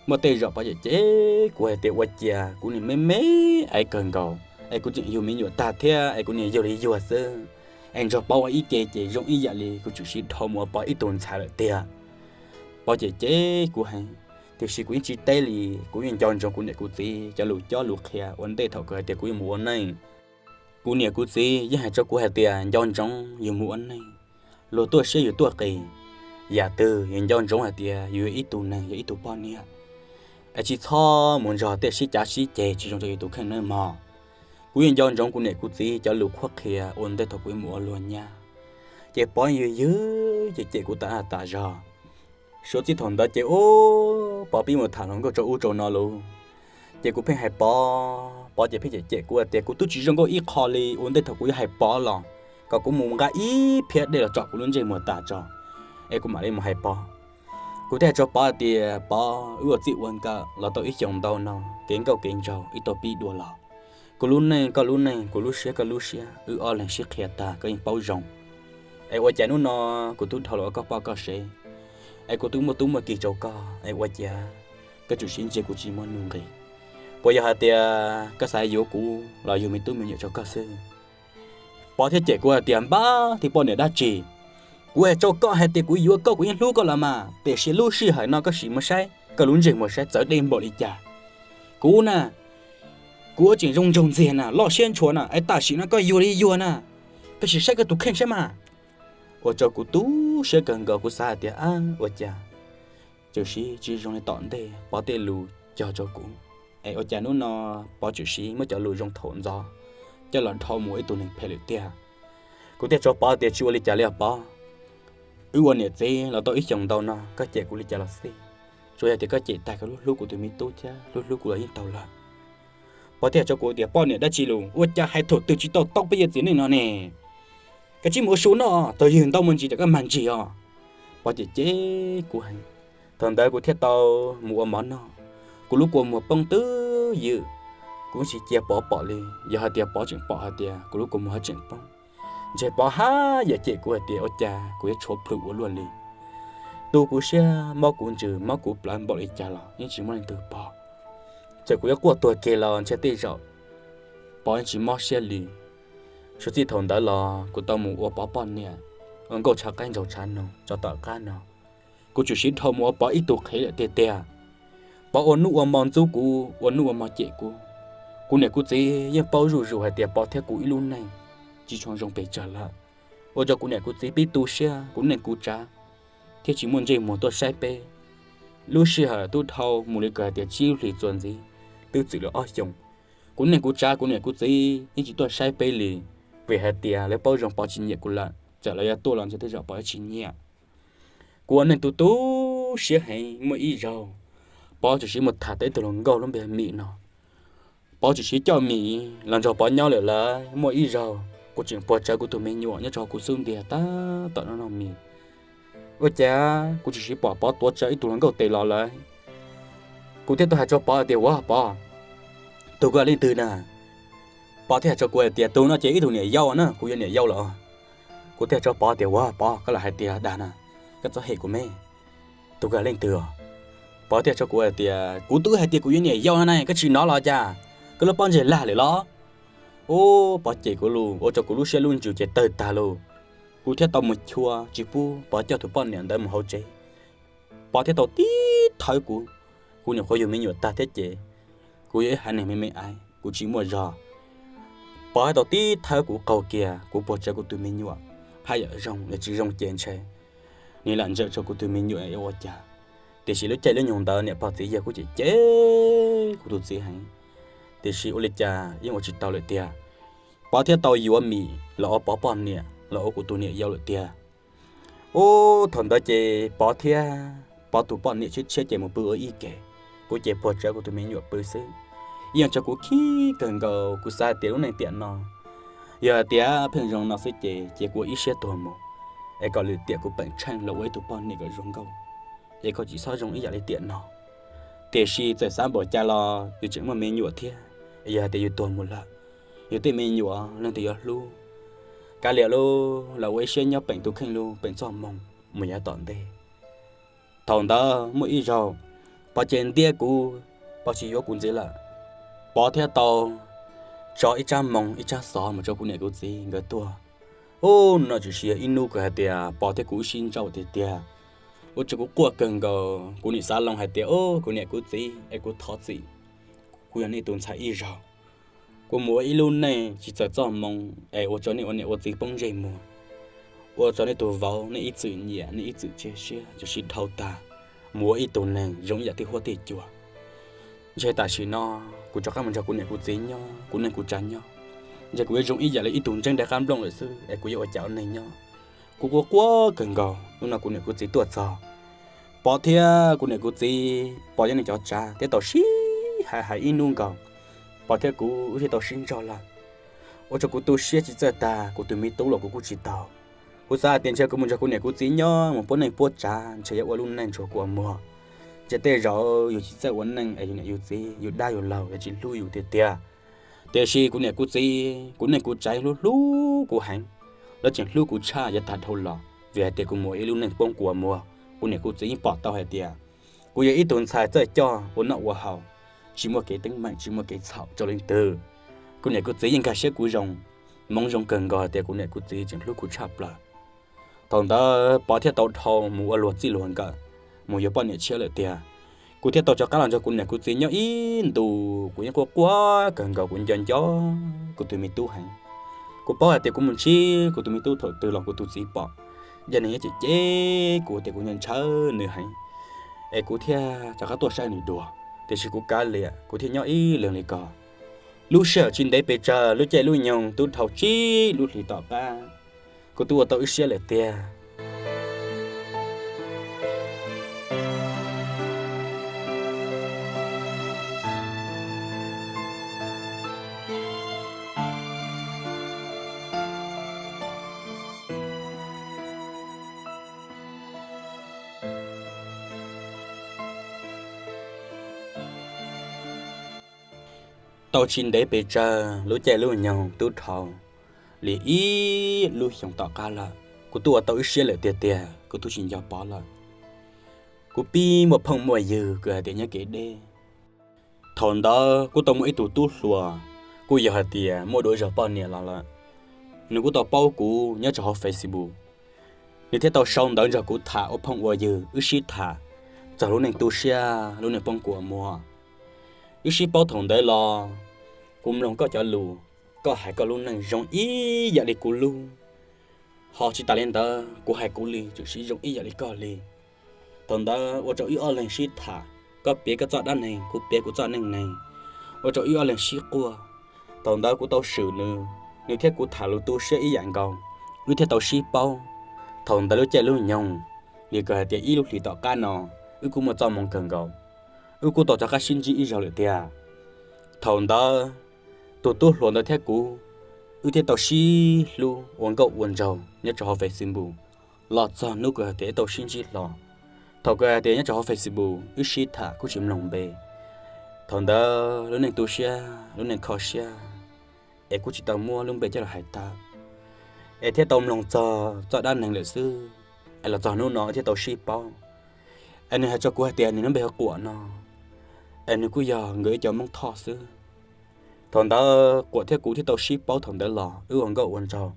Muaj tej zaum Pov cem cem kuv hais tias ua cas kuv niag me me aiv kawg nkaus es kuv tseem yug me nyuam tag thiab es kuv niag yug li yuag xwb, es nrog Pov ua ib ce ces zoo ib yam li kuv tsuas siv dhau mus ua Pov ib tug ntxhais lawm tiag. Pov cem cem kuv heev, tiam sis kuv yeej tsis teb li. Kuv yeej nco ntsoov kuv niam kuv txiv cov lus cob lus qhia ua ntej thaum kawg hais tias kuv yuav mus ua neej. Kuv niam kuv txiv yeej hais rau kuv hais tias nco ntsoov yus mus ua neej, luag tuaj siab yus tuaj qis. Yam twg yus nco ntsoov hais tias yus yog ib tug neeg, yog ib tug poj niam, es tsis txhob mus nrog tej sib cav sib ceg tsis zoo rau yus tus kheej nawb mog. Kuv yeej nco ntsoov kuv niam kuv txiv cov lus qhuab qhia ua ntej thaum kuv yuav mus ua luag nyab, ces Pov ywg ywg ces cem kuv tas tas zog. Suav txij thaum ntawd ces ub, Pov pib mus tham hluas nkauj rau ub rau no lauj. Ces kuv pheej hais Pov, Pov ces pheej cem cem kuv hais tias kuv twb tsis zoo nkauj ib qho li, ua ntej thaum kuv yuav hais Pov los kom kuv mus nqa ib phiab dej los tsom kuv lub ntsej muag tas tso, es kuv mam li mus hais Pov. Kuv thiaj hais rau Pov hais tias Pov, wb ua txij ua nkawm los tau ib xyoos ntau no, kev nkauj kev nraug wb tau pib dua los. Kuv lub neej koj lub neej, kuv lub siab koj lub siab, wb ob leeg sib qhia tag koj yeej paub zoo. Es ua cas hnub no kuv twb dhau los ua koj poj koj sev, es kuv twb muaj tub muaj ki rau koj, es ua cas koj tsuas siv ntsia kuv tsis muaj nuj nqis? Puas yog hais tias koj xav yuav kuv los yug me tub me nyuam rau koj xwb? Pov thiaj cem kuv hais tias, npab, tib poj niam dab tsi? Kuv hais rau koj hais tias kuv yuav koj kuv yeej hlub koj los mas, tiam sis lub sij hawm no koj sim mus saib koj lub ntsej muag saib txawv dej npaum li cas. Kuv na, kuv tseem zoo nraug ntxiag na, loj siab ntshua na, es tam sim no koj yuag li yuag na, koj sim saib koj tus kheej saib mas. Ua rau kuv tu siab kawg nkaus, kuv xav hais tias, ab, ua cas txawm siv tsis zoo li tom ntej Pov tej lus cog rau kuv, es ua cas hnub no Pov txawm siv muab cov lus zoo thaum ntxov coj los dhau mus ua ib tug neeg phem lawm tiag. Kuv thiaj tso Pov tias, tsis ua li cas li os Pov, wb ua niam txiv los tau ib xyoos ntau no, koj cem kuv li cas los xij, tsuas yog tias koj cem tag koj hlub hlub kuv tus me tub thiab hlub hlub kuv los yeej tau lawm. Pov thiaj hais rau kuv tias, poj niam dab tsi lus, ua cas hais thaum twg tsis tau taub peb yawg txiv neej no ne? Koj tsis mus ua su noj, txog ywg ntau mus ntsis ces koj mag ntsis os. Pov cem cem kuv heev. Thaum ntawd kuv thiaj tau mus ua mov noj, kuv lub kua muag poob twb ywm, kuv tsis cia Pov pom li, yog hais tias Pov tseem pom hais tias kuv lub kua muag tseem poob, ntshe Pov haj yam cem kuv hais tias ua cas kuv yuav tshuav plhws ua luaj li. Tu kuv siab, mob kuv ntsws, mob kuv plawv npaum li cas los yeej tsis muaj leej twg pom. Txawm kuv yuav quaj tuag kiag los ntshe tej zaum Pov yeej tsis mob siab li. Suav txij thaum ntawd los kuv tau mus ua Pov poj niam, ua nkauj tshav qaib ntsaug tshav noog tso tom qab no, kuv tsuas siv dhau mus ua Pov ib tug qhev lawm tiag tiag. Pov ua hnub ua hmo ntxub kuv, ua hnub ua hmo cem kuv. Kuv niam kuv txiv yeej paub zuj zus hais tias Pov thiab kuv ib lub neej tsis tshua zoo pes tsawg lawm, ua rau kuv niam kuv txiv pib tu siab kuv neej kuv tsav, thiab tsis muaj ntsej muag tuaj saib peb. Lub sij hawm twb dhau mus li kawg hais tias tsib hlis txuas ntxiv, twb txwm li ob xyoos, kuv neej kuv tsav kuv niam kuv txiv yeej tsis tuaj saib peb li, vim hais tias lawv paub zoo Pov tsis nyiam kuv lawm, txawm lawv yuav tuaj los ntshe tej zaum Pov tsis nyiam. Kuv ua neej tu tu siab heev, muaj ib zaug Pov tsuas siv mus tham tau ib tug hluas nkauj lub npe Mim no. Pov tsuas siv coj Mim los nrog Pov nyob lawm lawm. Muaj ib zaug kuv tseem puag tsawv kuv tus me nyuam nyob rau kuv xub ntiag tab tom noj noj mis, ua cas kuv tsuas siv pom Pov tuav tsawv ib tug hluas nkauj tes los lawm. Kuv thiaj tau hais rau Pov tias, ua Pov, tus ko leej twg na? Pov thiaj hais rau kuv hais tias, tus no ces ib tug niam yau na, kuv yuav niam yau lawm. Kuv thiaj hais rau Pov tias, ua Pov, koj lam hais tias dag na, koj txhob hem kuv me, tus ko leej twg os? Pov thiaj hais rau kuv hais tias, kuv twb hais tias kuv yuav niam yau no ne, koj tsis hnov los cas? Koj lub pob ntseg lag lawm los? Ub, Pov cem kuv lus ua rau kuv lub siab lub ntsws ces tawg tag lawm. Kuv thiaj tau mus chua tsis pub Pov coj tus poj niam ntawd mus hauv tsev. Pov thiaj tau tib thawb kuv. Kuv nyuam qhuav yug me nyuam tag thiab ces kuv yog ib haiv neeg me me aiv, kuv tsis muaj zog. Pov thiaj tau tib thawb kuv qaug kiag, kuv puag tsawv kuv tus me nyuam, haj yam zoo los tsis zoo ces ntshe nws lam ntsaws rau kuv tus me nyuam ua cas. Tiam sis lub caij lub nyoog ntawd niam pog txiv yawg kuj cem cem kuv tus txiv heev, tiam sis ua li cas yeej ua tsis tau lawm tiag. Pov thiaj tau yuav Mim los ua Pov poj niam, los ua kuv tus niam yau lawm tiag. Ub, thaum ntawd ces Pov thiab Pov tus poj niam tshiab tshiab ces mus pw ua ib ke, kuv ces puag tsawv kuv tus me nyuam pw xwb. Yeej ua rau kuv khib kawg nkaus, kuv xav hais tias lub neej tiam no yog hais tias pheej zoo no xwb ces ces kuv ua ib siab tuag mus, es kom lwm tiam kuv peem tsheej los ua ib tug poj niam kom zoo nkauj, es kom tsis txhob zoo ib yam li tiam no. Tiam sis txawm xav npaum cas los yus tseem muaj me nyuam thiab, es yog hais tias yus tuag mus lawm, yus tej me nyuam leej twg yuav hlub? Kav liam lauj, los ua ib siab nyob peem tus kheej lub peem txoj moo mus yav tom ntej. Thaum ntawd muaj ib zaug Pov ces ntiab kuv, Pov tsis yuav kuv ntxiv lawm. Pov thiaj tau tso ib tsab moo ib tsab xov mus rau kuv niam kuv txiv nkawd tuaj. Ub, no tsuas yog ib hnub kawg hais tias Pov thiab kuv wb sib ntsauj tiag tiag, ua rau kuv quaj kawg nkaus. Kuv nim xav loo hais tias, ub, kuv niam kuv txiv, es kuv thov txim, kuv yog nej tus ntxhais ib zaug, kuv mus ua ib lub neej tsis txawm txoj moo, es ua rau nej ua niam ua txiv poob ntsej muag, ua rau nej tus vauv nej ib txwm nyiam nej ib txwm cia siab, tsuas sib dhau tag, mus ua ib tug neeg zoo ib yam tej huab tej cua. Ntshe tam sim no kuv rov qab mus nrog kuv niam kuv txiv nyob, kuv neej kuv tsav nyob, ntshe kuv yuav zoo ib yam li ib tug ntseeb dab qab nplooj lawm xwb, es kuv yuav ua cas ua neeg nyob? Kuv quaj quaj kawg nkaus. Hnub no kuv niam kuv txiv tuaj txog, Pov thiab kuv niam kuv txiv, Pov nyob nej cov tsav thiab tau sib hais hais ib hnub nkaus. Pov thiab kuv wb thiaj tau sib ntsauj lawm, ua rau kuv tu siab tsis txawj tag, kuv tus me tub los kuv kuj tsis tau. Kuv xav hais tias ntshe kuv mus nrog kuv niam kuv txiv nyob mus puab neej puab tsav ntshe yuav ua lub neej ntsuag kua muag, ntshe tej zaum yus tsis txawj ua neej es yus niam yus txiv yus dab yus laug yuav tsis hlub yus tiag tiag. Tiam sis kuv niam kuv txiv, kuv neej kuv tsav hlub hlub kuv heev. lawv tseem hlub kuv tshaj yav tag dhau los, vim hais tias kuv mus ua ib lub neej poob kua muag. Kuv niam kuv txiv yeej pom tau hais tias kuv yog ib tug ntxhais txawj coj ua noj ua haus, tsis muaj kev teeb meem, tsis muaj kev txhaum rau leej twg. Kuv niam kuv txiv yeej nkag siab kuv zoo, hmoov zoo kawg nkaus hais tias kuv niam kuv txiv tseem hlub kuv tshaj plaws. Thaum ntawd Pov thiaj tau dhau mus ua luag txij luag nkawm, mus yuav poj niam tshiab lawm tiag. Kuv thiaj tau rov qab los nrog kuv niam kuv txiv nyob ib ntus, kuv yeej quaj quaj kawg nkaus, kuv nco nco kuv tus me tub heev. Kuv paub hais tias kuv mus ntsib kuv tus me tub thaum twg los kuv tus txiv pom, yog nws yeej cem cem kuv tias kuv ntshaw ntshaw nws heev, es kuv thiaj rov qab tuaj saib nws dua. Tiam sis kuv kav liam, kuv thiaj nyob ib leeg li ko. Lub sij hawm tsis ntev pes tsawg, lub caij lub nyoog twb dhau tsib lub hlis tom qab, kuv twb ua tau ib siab lawm tiag. Tau tsis ntev pes tsawg, lub caij lub nyoog twb dhau li ib lub xyoos tom qab lawm, kuv twb ua tau ib siab lawm tiag tiag, kuv twb tsis nco Pov lawm. Kuv pib muaj phooj muaj ywg kws hais tias nyob kev deb. Thaum ntawd kuj tau muaj ib tug tub hluas, kuj yog hais tias muaj dua zog poj niam los lawm, nws kuj tau paub kuv nyob rau hauv Facebook. Nws thiaj tau sau ntawv nrog kuv tham ua phooj ua ywg, wb sib tham txog lub neej tu siab, lub neej poob kua muag. Wb sib paub thaum ntawd los, kuv mloog koj cov lus, koj hais koj lub neej zoo ib yam li kuv lub. Ho tsis tas li ntawd, kuv hais kuv li tseem zoo ib yam li koj li. Thaum ntawd ua rau wb ob leeg sib tham, koj piav koj txoj dab neeg, kuv piav kuv txoj neej neeg, ua rau wb ob leeg sib quaj. Thaum ntawd kuv tau swm nws, nws thiab kuv tham lus tu siab ib yam nkaus, wb thiaj tau sib paub. Thaum ntawd lub caij lub nyoog, li kws hais tias ib lub hlis tom qab no, wb kuj muaj txoj hmoo kawg nkaus, wb kuj tau rov qab sib ntsib ib zaug lawm tiag. Thaum ntawd, tus tub hluas ntawd thiab kuv, wb thiaj tau sib hlub ua nkauj ua nraug nyob rau hauv Facebook. Los txog hnub kws hais tias wb tau sib ntsib hlo, thaum kws hais tias nyob rau hauv Facebook wb sib tham kuj tsis mloog npe. Thaum ntawd lub neej tu siab, lub neej kho siab, es kuj tsis tau muab lub npe coj los hais tawm, es thiaj tau mloog txog txoj dab neeg lawm xwb. Es los txog hnub no thiaj tau sib paub. Es nws hais rau kuv hais tias nws lub npe hu Quam no, es nws kuj yog nkawd ib cov Hmoob Thoj xwb. Thaum ntawd Quam thiab kuv thiaj tau sib paub, thaum ntawd los wb ua nkauj ua nraug.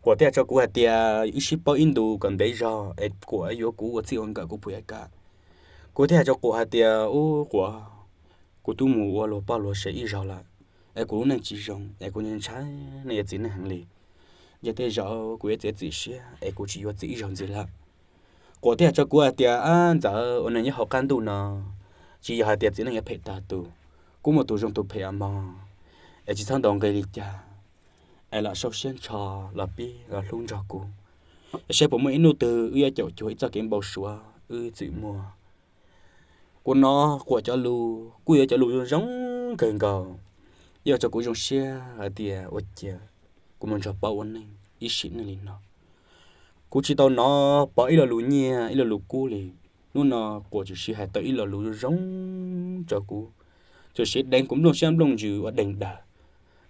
Quam thiaj hais rau kuv hais tias wb sib paub ib ntus kom ntev zog es Quam yuav kuv ua txij ua nkawm kuv puas yuav kam. Kuv thiaj hais rau Quam hais tias, ub Quam, kuv twb mus ua luag poj luag sev ib zaug lawm, es kuv lub neej tsis zoo, es kuv ntshai nej yuav txiv neej heev li. Yog tej zaum kuv yuav txiav txim siab es kuv tsis yuav txiv ib zaug ntxiv lawm. Quam thiaj hais rau kuv hais tias, ab Ntxawm, ua neeg nyob hauv qab ntuj no, tsis yog hais tias txiv neej yuav phem tag tus, kuj muaj tus zoo tus phem os mog. Es tsis txhob ntaus nqi li cas, es lam sau siab ntsho los pib los hlub nrog kuv, es saib puas muaj ib hnub twg wb yuav caum cuag ib txoj kev npau suav wb txwm muag. Kuv hnov Quam cov lus kuj yog cov lus zoo zoo kawg nkaus, yeej ua rau kuv zoo siab hais tias ua cas kuv mus nrog Pov ua neej ib sim neej li no. Kuv tsis tau hnov Pov ib lo lus nyiaj ib lo lus kub li. Hnub no Quam txawm siv hais tau ib lo lus zoo zoo rau kuv, txawm siv deev kuv nplooj siab nplooj ntsws ua deeg daws,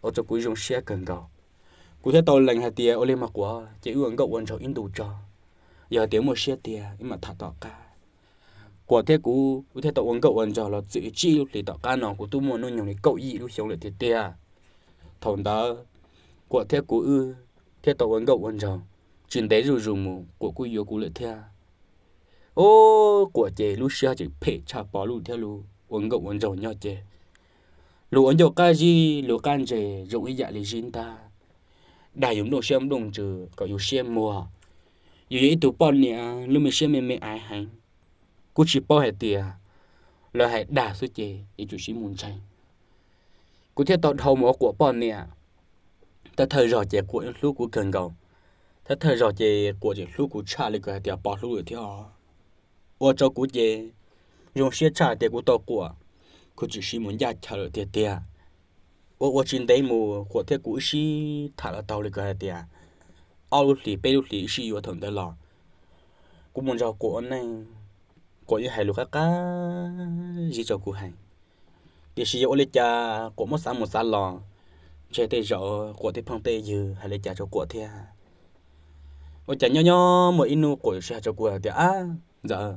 ua rau kuv zoo siab kawg nkaus. Kuv thiaj tau lees hais tias, ua li mas Quam, ces wb ua nkauj ua nraug ib ntus tso, yog hais tias muaj siab tiag wb mam tham tom qab. Quam thiab kuv wb thiaj tau ua nkauj ua nraug los txwm tsib lub hlis tom qab no kuv twb muaj hnub nyoog li kaum yim lub xyoo lawm tiag tiag. Thaum ntawd Quam thiab kuv wb thiaj tau ua nkauj ua nraug, tsis ntev zuj zus mus Quam kuj yuav kuv lawm thiab. Ub, Quam ces lub siab tseem phem tshaj Pov lub thiab, lub ua nkauj ua nraug nyob ces lus ua ncauj qab zib lus qab ntses zoo ib yam li zib ntab, dag yus nplooj siab nplooj ntsws kom yus siab muag. Yus yog ib tug poj niam lub me siab me me aiv heev, kuj tsis paub hais tias lawv hais dag xwb ces yuav tsum siv mus ntseeg. Kuv thiaj tau dhau mus ua Quam poj niam. Thawj thawj zaug ces Quam yeej hlub kuv kawg nkaus, thawj thawj zaug ces Quam tseem hlub kuv tshaj li kws hais tias Pov hlub lawm thiab. Ua rau kuv ces zoo siab tshaj hais tias kuv tau Quam, kuv txawm siv mus ncaj chaw lawm tiag tiag. Ua ua tsis ntev mus Quam thiab kuv wb sib tham los tau li kws hais tias ob lub hlis peb lub hlis wb sib yuav thaum ntawd los, kuv mus nrog Quam ua neej, Quam yeej hais lus qab qab zib rau kuv heev. Tiam sis yog ua li cas Quam muab xav mus xav los, ntshe tej zaum Quam tej phooj tej ywg hais li cas rau Quam thiab. Ua cas nyob nyob muaj ib hnub Quam sib hais rau kuv hais tias, Ab Ntxawm,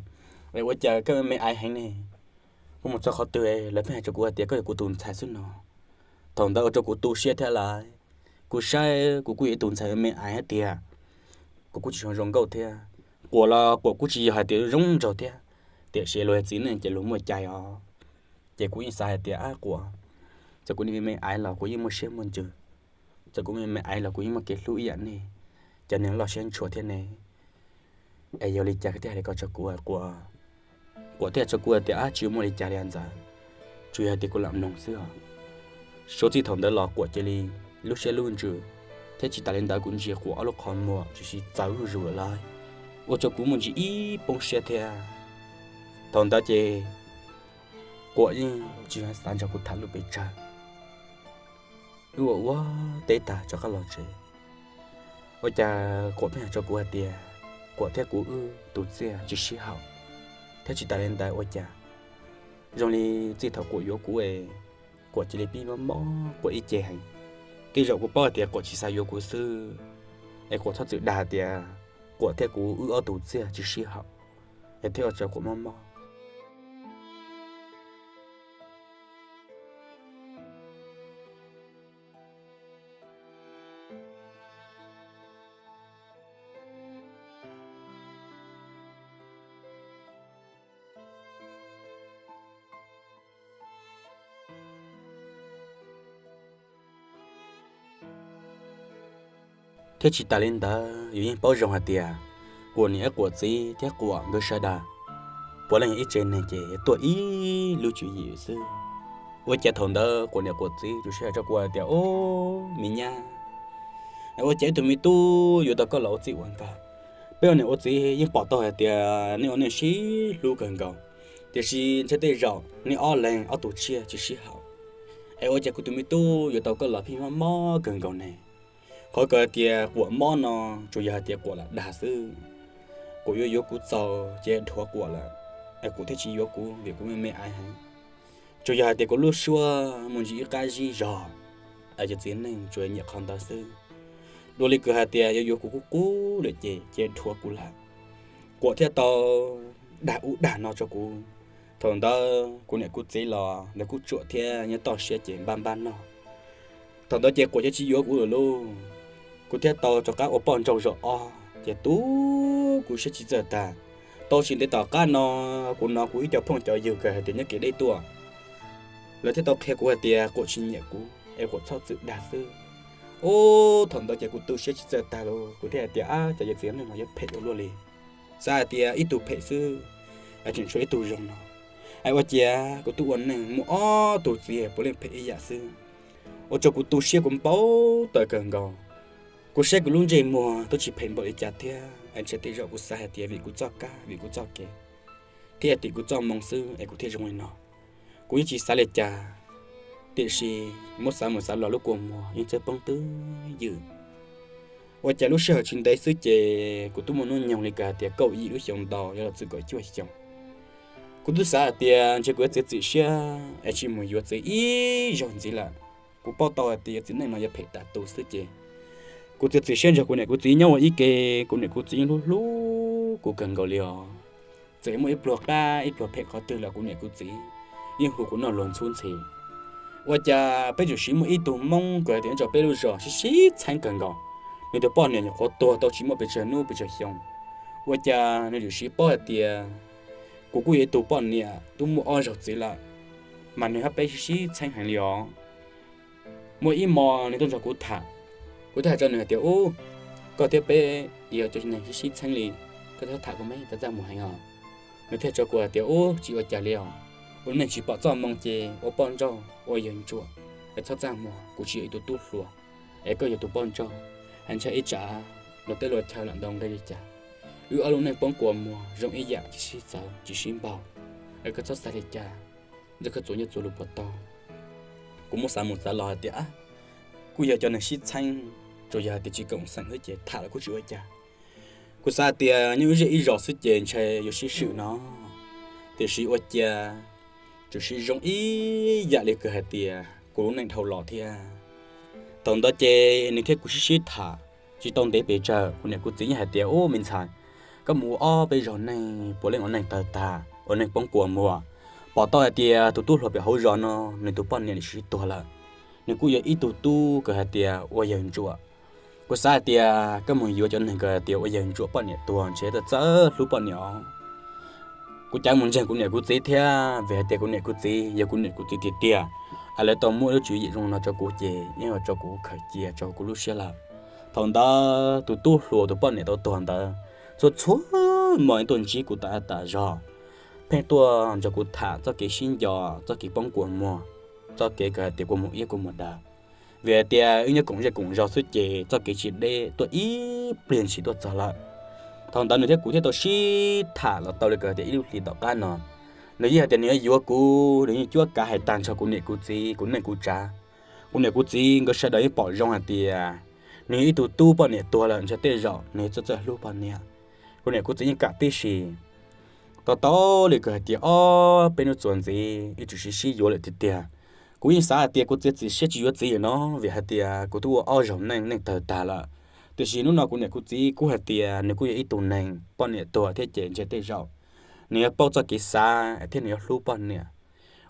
ua cas koj me aiv heev ne? Koj mus txog qhov twg lawv pheej hais rau kuv hais tias koj yog kuv tus ntxhais xwb no. Thaum ntawd ua rau kuv tu siab thiab lawm. Kuv saib kuv kuj yog ib tus ntxhais me aiv hais tias kuv kuj tsis zoo zoo nkauj thiab. Quam los Quam kuj tsis yog hais tias zoo nraug thiab, tiam sis luag yog txiv neej ces luag muaj cai os. Ces kuv yeej xav hais tias, Ab Quam, txawm kuv me me aiv los kuv yeej muaj siab muaj ntsws, txawm kuv me me aiv los kuv yeej muaj kev hlub ib yam nej cov neeg loj siab ntshua thiab ne. Es yog li cas koj thiaj hais li ko rau kuv? Quam thiaj hais rau kuv hais tias, Ab, tsis muaj li cas li Ntxawm, tsuas yog hais tias kuv lam mloog xwb os. Suav txij thaum ntawd los Quam cia li lub siab lub ntsws, thiab tsis tas li ntawd kuv ntsia Quam ob lub qhov muag tsis sib txawv zuj zus lawm, ua rau kuv muaj ntsis ib poob siab thiab. Thaum ntawd ces Quam yeej tsis xav nrog kuv tham lus pes tsawg. Wb ua ua teb tag rov qab los tsev, ua cas Quam pheej hais rau kuv hais tias Quam thiab kuv wb tus txiaj tsis sib haum, thiab tsis tas li ntawd ua cas zoo li txij thaum Quam yuav kuv es Quam cia li pib mob mob Quam ib ce heev. Tej zaum kuv paub hais tias Quam tsis xav yuav kuv xwb, es Quam txhob txwm dag tias Quam thiab kuv wb ob tus txiaj tsis sib haum, es thiaj ua rau Quam mob mob. Thiab tsis tas li ntawd yus yeej paub zoo hais tias Quam niam Quam txiv thiab Quam nkawd sawv daws puav leej yog ib tsev neeg ces tuaj ib lub tswv yim xwb. Ua cas thaum ntawd Quam niam Quam txiv tsuas sib hais rau Quam hais tias, Ob, me nyab, ua cas ib tug me tub yuav tau koj los ua txij ua nkawm? Peb ua niam ua txiv yeej pom tau hais tias nej ua neej sib hlub kawg nkaus, tiam sis ntshe tej zaum nej ob leeg ob tug tsiaj tsis sib haum, es ua cas kuv tus me tub yuav tau koj los pheej mob mob kawg nkaus ne? Qhov kawg hais tias Quam mob no tsuas yog hais tias Quam lam dag xwb. Quam yuav yuav kuv txaus ces dhuav Quam lawm, es Quam thiaj tsis yuav kuv vim kuv me me aiv heev. Tsuas yog hais tias kuv lub suab muaj ntsis ib qab zib zog, es cov txiv neej tsuas nyiam qhov ntawd xwb. Dua li kws hais tias yuav yuav kuv qub qub lawm ces cia li dhuav kuv lawm. Quam thiaj tau dag ub dag no rau kuv. Thaum ntawd kuv niam kuv txiv los lawv kuj tsuam thiab nyob toj siab ces npaj npaj noj. Thaum ntawd ces Quam cia li tsis yuav kuv lawm lauj. Kuv thiaj tau rov qab ua poj nrauj zaum ob ces tu kuv siab tsis txawj tag. Tau tsis ntev tom qab no kuv hnov kuv ib co phooj cov ywg kawg hais tias nyob kev deb tuaj, lawv thiaj tau qhia kuv hais tias Quam tsis nyiam kuv es Quam txhob txwm dag xwb. Ub, thaum ntawd ces kuv tu siab tsis txawj tag lauj. Kuv thiaj hais tias, Ab, cov yawm txiv neej no yuav phem ua luaj li. Xav hais tias ib tug phem xwb, es tseem tshuav ib tug zoo no. Es ua ciav kuv twb ua neej muaj ob tug txiv puav leej phem ib yam xwb, ua rau kuv tu siab kuv npau taws kawg nkaus. Kuv saib kuv lub ntsej muag twb tsis phem npaum li cas thiab, es ntshe tej zaum kuv xav hais tias vim kuv txoj kab vim kuv txoj kev thiab tim kuv txoj moo xwb es kuv thiaj zoo li no. Kuv yeej tsis xav li cas, tiam sis muab xav mus xav los lub kua muag yeej txawj poob twb ywm. Ua cas lub sij hawm tsis ntev xwb ces kuv twb muaj hnub nyoog li kawg hais tias kaum yim lub xyoo ntau yuav los txog kaum cuaj xyoo. Kuv twb xav hais tias ntshe kuv yuav txiav txim siab es tsis mus yuav txiv ib zaug ntxiv lawm. Kuv paub tau hais tias txiv neej no yuav phem tas tus xwb ces kuv txiav txim siab nrog kuv niam kuv txiv nyob ua ib ke. Kuv niam kuv txiv yeej hlub hlub kuv kawg nkaus li os. Txawm muaj ib pluag qab ib pluag phem qhov twg los kuv niam kuv txiv yeej hu kuv noj luag ntxhub ntxhi. Ua cas peb tsuas siv muaj ib tug Hmoob kawg hais tias nyob rau peb lub zos sib sib txheeb kawg nkaus, nws tus poj niam nyuam qhuav tuag tau tsis muaj pes tsawg hnub pes tsawg xyoo. Ua cas nws tsuas siv paub hais tias kuv kuj yog ib tug poj niam twb muaj ob zaug txiv lawm, mas nws hab peb sib sib txheeb heev li os. Muaj ib hmo nws tuaj nrog kuv tham, kuv thiaj hais rau nws hais tias, Ub, koj thiab peb yog cov neeg sib sib txheeb li, koj txhob tham kuv mas txaj txaj muag heev os. Nws thiaj hais rau kuv hais tias, Ub, tsis ua cas li os, ua neej tsis pom txoj moo ces ua poj nrauj ua yawg ntsuam es txhob txaj muag. Kuv tsis yog ib tug tub hluas, es koj yog tus poj nrauj, es ntshai ib tsam luag tej luag chaw lam ntaus nqi li cas. Wb ob lub neej poob kua muag zoo ib yam tsis sib txawv tsis sib npaug, es koj txhob xav li cas, ntxawm koj txuas nyob txuas lus puas tau. Kuv muab xav mus xav los hais tias, Ab, kuj yog cov neeg sib txheeb, tsuas yog hais tias tsis koom xeem xwb ces tham los kuj tsis ua cas. Kuv xav hais tias nyob ib zej ib zos xwb ces ntshai yuav sib swm no, tiam sis ua cas tsuas sib zoo ib yam li kws hais tias kuv lub neej dhau los thiab. Thaum ntawd ces nws thiab kuv sib sib tham, Tsis tau ntev pes tsawg kuv niam kuv txiv yeej hais tias, Ub, me ntxhais, koj mus ua ob peb zaug neeg puav leej ua neeg tawg tag, ua neeg poob kua muag, pom tau hais tias tus tub hluas pem hauv zos no nws tus poj niam nws sib tuag lawm. Nws kuj yog ib tug tub kawg hais tias ua yawg ntsuam. Kuv xav hais tias koj mus yuav cov neeg kawg hais tias ua yawg ntsuam poj niam tuag ntshe txawj hlub poj niam os. Kuv cav mus ntseeg kuv niam kuv txiv thiab, vim hais tias kuv niam kuv txiv yog kuv niam kuv txiv tiag tiag, es lawv tau muab lub tswv yim zoo no rau kuv ces yeej ua rau kuv khaws cia rau kuv lub siab lawm. Thaum ntawd tus tub hluas tus poj niam tau tuag ntawd txhua txhua hmo tuaj ntsib kuv tas tas zog, pheej tuaj nrog kuv tham txoj kev sib nco, txoj kev poob kua muag, txoj kev kawg hais tias kua muag iab kua muag daw. Vim hais tias wb nyob koom zej koom zos xwb ces txoj kev tsis deb tuaj ib pliag ntshis tuaj txog lawm. Thaum ntawd nws thiab kuv thiaj tau sib tham los tau li kawg hais tias ib lub hlis tom qab no, nws yeej hais tias nws yuav yuav kuv, nws yeej cuab kav hais tag nrho kuv niam kuv txiv kuv neej kuv tsav. Kuv niam kuv txiv nkawd sawv daws yeej pom zoo hais tias nws yog ib tug tub poj niam tuag lawm ntshe tej zaum nws yuav txawj txawj hlub poj niam. Kuv niam kuv txiv yeej kam tib si. Tau tau li kawg hais tias ob peb hnub txuas ntxiv wb tsuas sib sib yuav lawm tiag tiag. Kuv yeej xav hais tias kuv txiav txim siab tsis yuav txiv lawm no, vim hais tias kuv twb ua ob zaug neej neej tawg tag lawm. Tiam sis hnub no kuv niam kuv txiv kuj hais tias nws kuj yog ib tug neeg poj niam tuag thiab ces ntshe tej zaum nws yuav paub txoj kev xav thiab nws yuav hlub poj niam.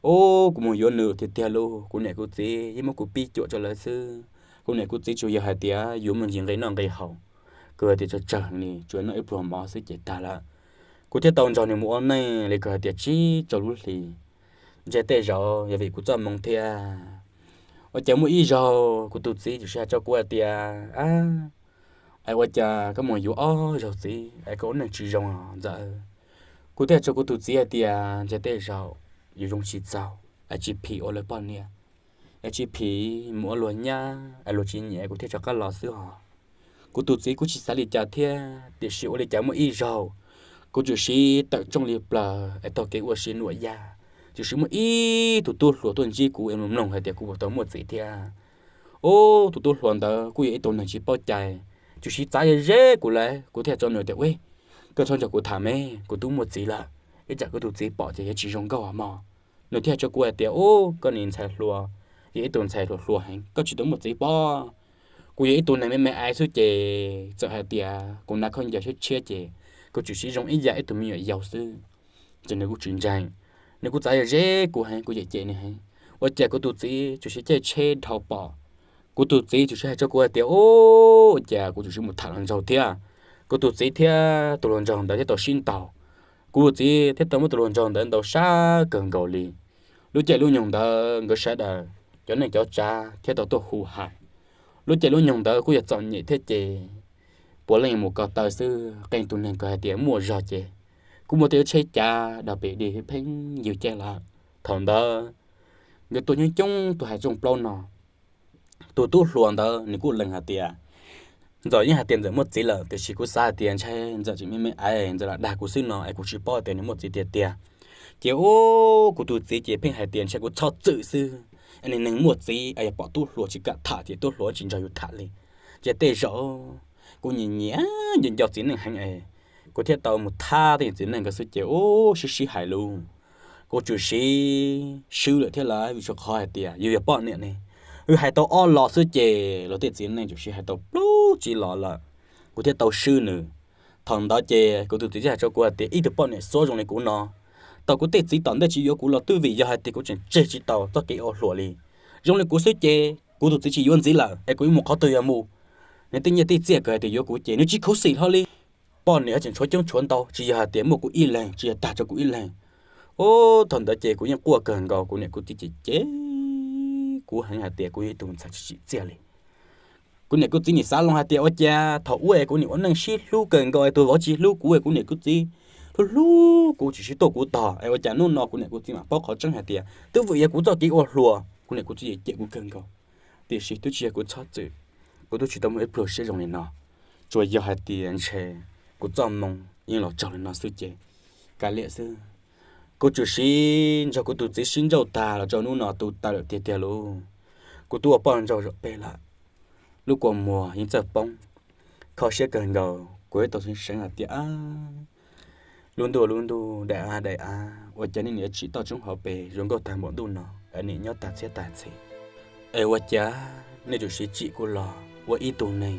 Ub, kuv mus yuav nws tiag tiag lauj, kuv niam kuv txiv yeej muab kuv pib cuam rau lawv xwb. Kuv niam kuv txiv tsuas yog hais tias yuav mus ncig nqi noj nqi haus, kawg hais tias tsawg tsawg li tsuas noj ib pluag mov xwb ces tag lawm. Kuv thiaj tau nrog nws mus ua neej li kawg hais tias tsib rau lub hlis. Ntshe tej zaum yog vim kuv txoj moo thiab. Ua cas muaj ib zaug kuv tus txiv tsuas hais rau kuv hais tias, Ab, es ua cas koj mus yuav ob zaug txiv es koj ua neej tsis zoo ntxawm? Kuv thiaj hais rau kuv tus txiv hais tias ntshe tej zaum yus zoo tsis txaus es tsis phim ua lawv poj niam, es tsis phim mus ua luag nyab es luag tsis nyiam kuv thiaj rov qab los xwb os. Kuv tus txiv kuj tsis xav li cas thiab, tiam sis ua li cas muaj ib zaug kuv tsuas sib tawm rooj li plaws es taug kev ua si nuam yaj, tsuas sib muaj ib tug tub hluas tuaj ntsib kuv es mloog mloog hais tias kuv puas tau muaj txiv thiab. Ub, tus tub hluas ntawd kuj yog ib tug neeg tsis paub cai, tsuas sib txav ze ze kuv lawm. Kuv thiaj tso nws tias, Ub, koj txhob nrog kuv tham me, kuv twb muaj txiv lawm, ib tsam kuv tus txiv pom ces yuav tsis zoo nkauj mog. Nws thiaj tso kuv hais tias, Ub, koj niag ntxhais hluas, yog ib tug ntxhais hluas hluas heev, koj tsis tau muaj txiv pob. Kuv yog ib tug neeg me me aiv xwb ces txawm hais tias kuv hnav khaub ncaws tshiab tshiab ces kuv tsuas sib zoo ib yam ib tug me nyuam yaus xwb. Ces nws kuj tsis ntseeg, nws kuj txav ze ze kuv heev, kuv cem cem nws heev. Ua cas kuv tus txiv tsuas sib caij tsheb dhau pom, kuv tus txiv tsuas sib hais rau kuv hais tias, Ub, ua cas kuv tsuas sib mus tham hluas nraug thiab. Kuv tus txiv thiab tus hluas nraug ntawd thiaj tau sib ntaus. Kuv tus txiv thiaj tau muab tus hluas nraug ntawd ntaus sab kawg nkaus li. Lub caij lub nyoog ntawd nkawd sawv daws cov neej cov tsav thiaj tau tuaj hu hais. Lub caij lub nyoog ntawd kuj yog txom nyem thiab ces puav leej mus ko taw xwb, qee tus neeg kawg hais tias muaj zog ces kuj muaj tej lub tsheb cav dav pem dig pheej yws caij lawm. Thaum ntawd nkawd tuaj coob coob tuaj hais rooj plaub no. Tus tub hluas ntawd nws kuj lees hais tias, Ntxawm yeej hais tias Ntxawm muaj txiv lawm, tiam sis kuv xav hais tias ntshe Ntxawm tseem me me aiv, Ntxawm lam dag kuv xwb no es kuv tsis paub tias nws muaj txiv tiag tiag. Ces ub, kuv tus txiv ces pheej hais tias ntshe kuv txhob txwm xwb, es nws neeg muaj txiv es yog pom tub hluas tsis kam tham ces tub hluas tsis nrog yus tham li. Ces tej zaum kuv nyiam nyiam nco nco txiv neej heev es kuv thiaj tau mus thab tej txiv neej nkawd xwb ces ub, sib sib hais lus. Kuv tsuas sib swb lawm thiab lawm, vim rau qhov hais tias yus yog poj niam ne, wb hais tau ob los xwb ces luag tej txiv neej tsuas sib hais tau plaub tsib los lawm. Kuv thiaj tau swb nws. Thaum ntawd ces kuv tus txiv thiaj hais rau kuv hais tias ib tug poj niam xuab zoo li kuv no, tau kuv tej txiv tom ntej tsis yuav kuv los twb vim yog hais tias kuv tseem tseg tsis tau txoj kev ua hluas li. Zoo li kuv xwb ces kuv tus txiv tsis yuav ntxiv lawm es kuv yuav mus qhov twg yuav mus? Nws tej nyiaj tej txiaj kawg hais tias yuav kuv ces nws tsis khuv xim hlo li. Poj niam tseem tshuav coob tshuav ntau, tsis yog hais tias muaj kuv ib leeg, tsis yog tag rau kuv ib leeg. Ub, thaum ntawd ces kuv yeej quaj kawg nkaus, kuv niam kuv txiv ces cem kuv heev hais tias kuv yog ib tug ntxhais tsis tsim txiaj li. Kuv niam kuv txiv nim xav loo hais tias ua cas thaum ub es kuv nim ua neej sib hlub kawg nkaus es tus vauv tsis hlub kuv es kuv niam kuv txiv hlub hlub kuv tsis sib tuaj kuv tog es ua cas hnub no kuv niam kuv txiv mam paub qhov tseeb hais tias twb vim yog kuv txoj kev ua hluas, kuv niam kuv txiv cem kuv kawg nkaus. Tiam sis twb tsis yog kuv txhob txwm, kuv twb tsis tau muaj ib pluag siab zoo li no. Tsuas yog hais tias ntshe kuv txoj moo yeej los raug li no xwb ces kav liam xwb. Kuv tsuas sib nrog kuv tus txiv sib nrauj tag los rau hnub no tu taw lawm tiag tiag lauj. Kuv twb ua poj nrauj zaum peb lawm, lub kua muag yeej txawj poob, kho siab kawg nkaus. Kuv yeej tau seev seev hais tias lub ntuj lub ntuj, daim av daim av, ua cas nej niam tsim toj roob hauv pes zoo nkauj tag npaum ntuj no es nim nyob tag txhiab tag txhij, es ua cas nej tsuas siv tsim kuv los ua ib tug neeg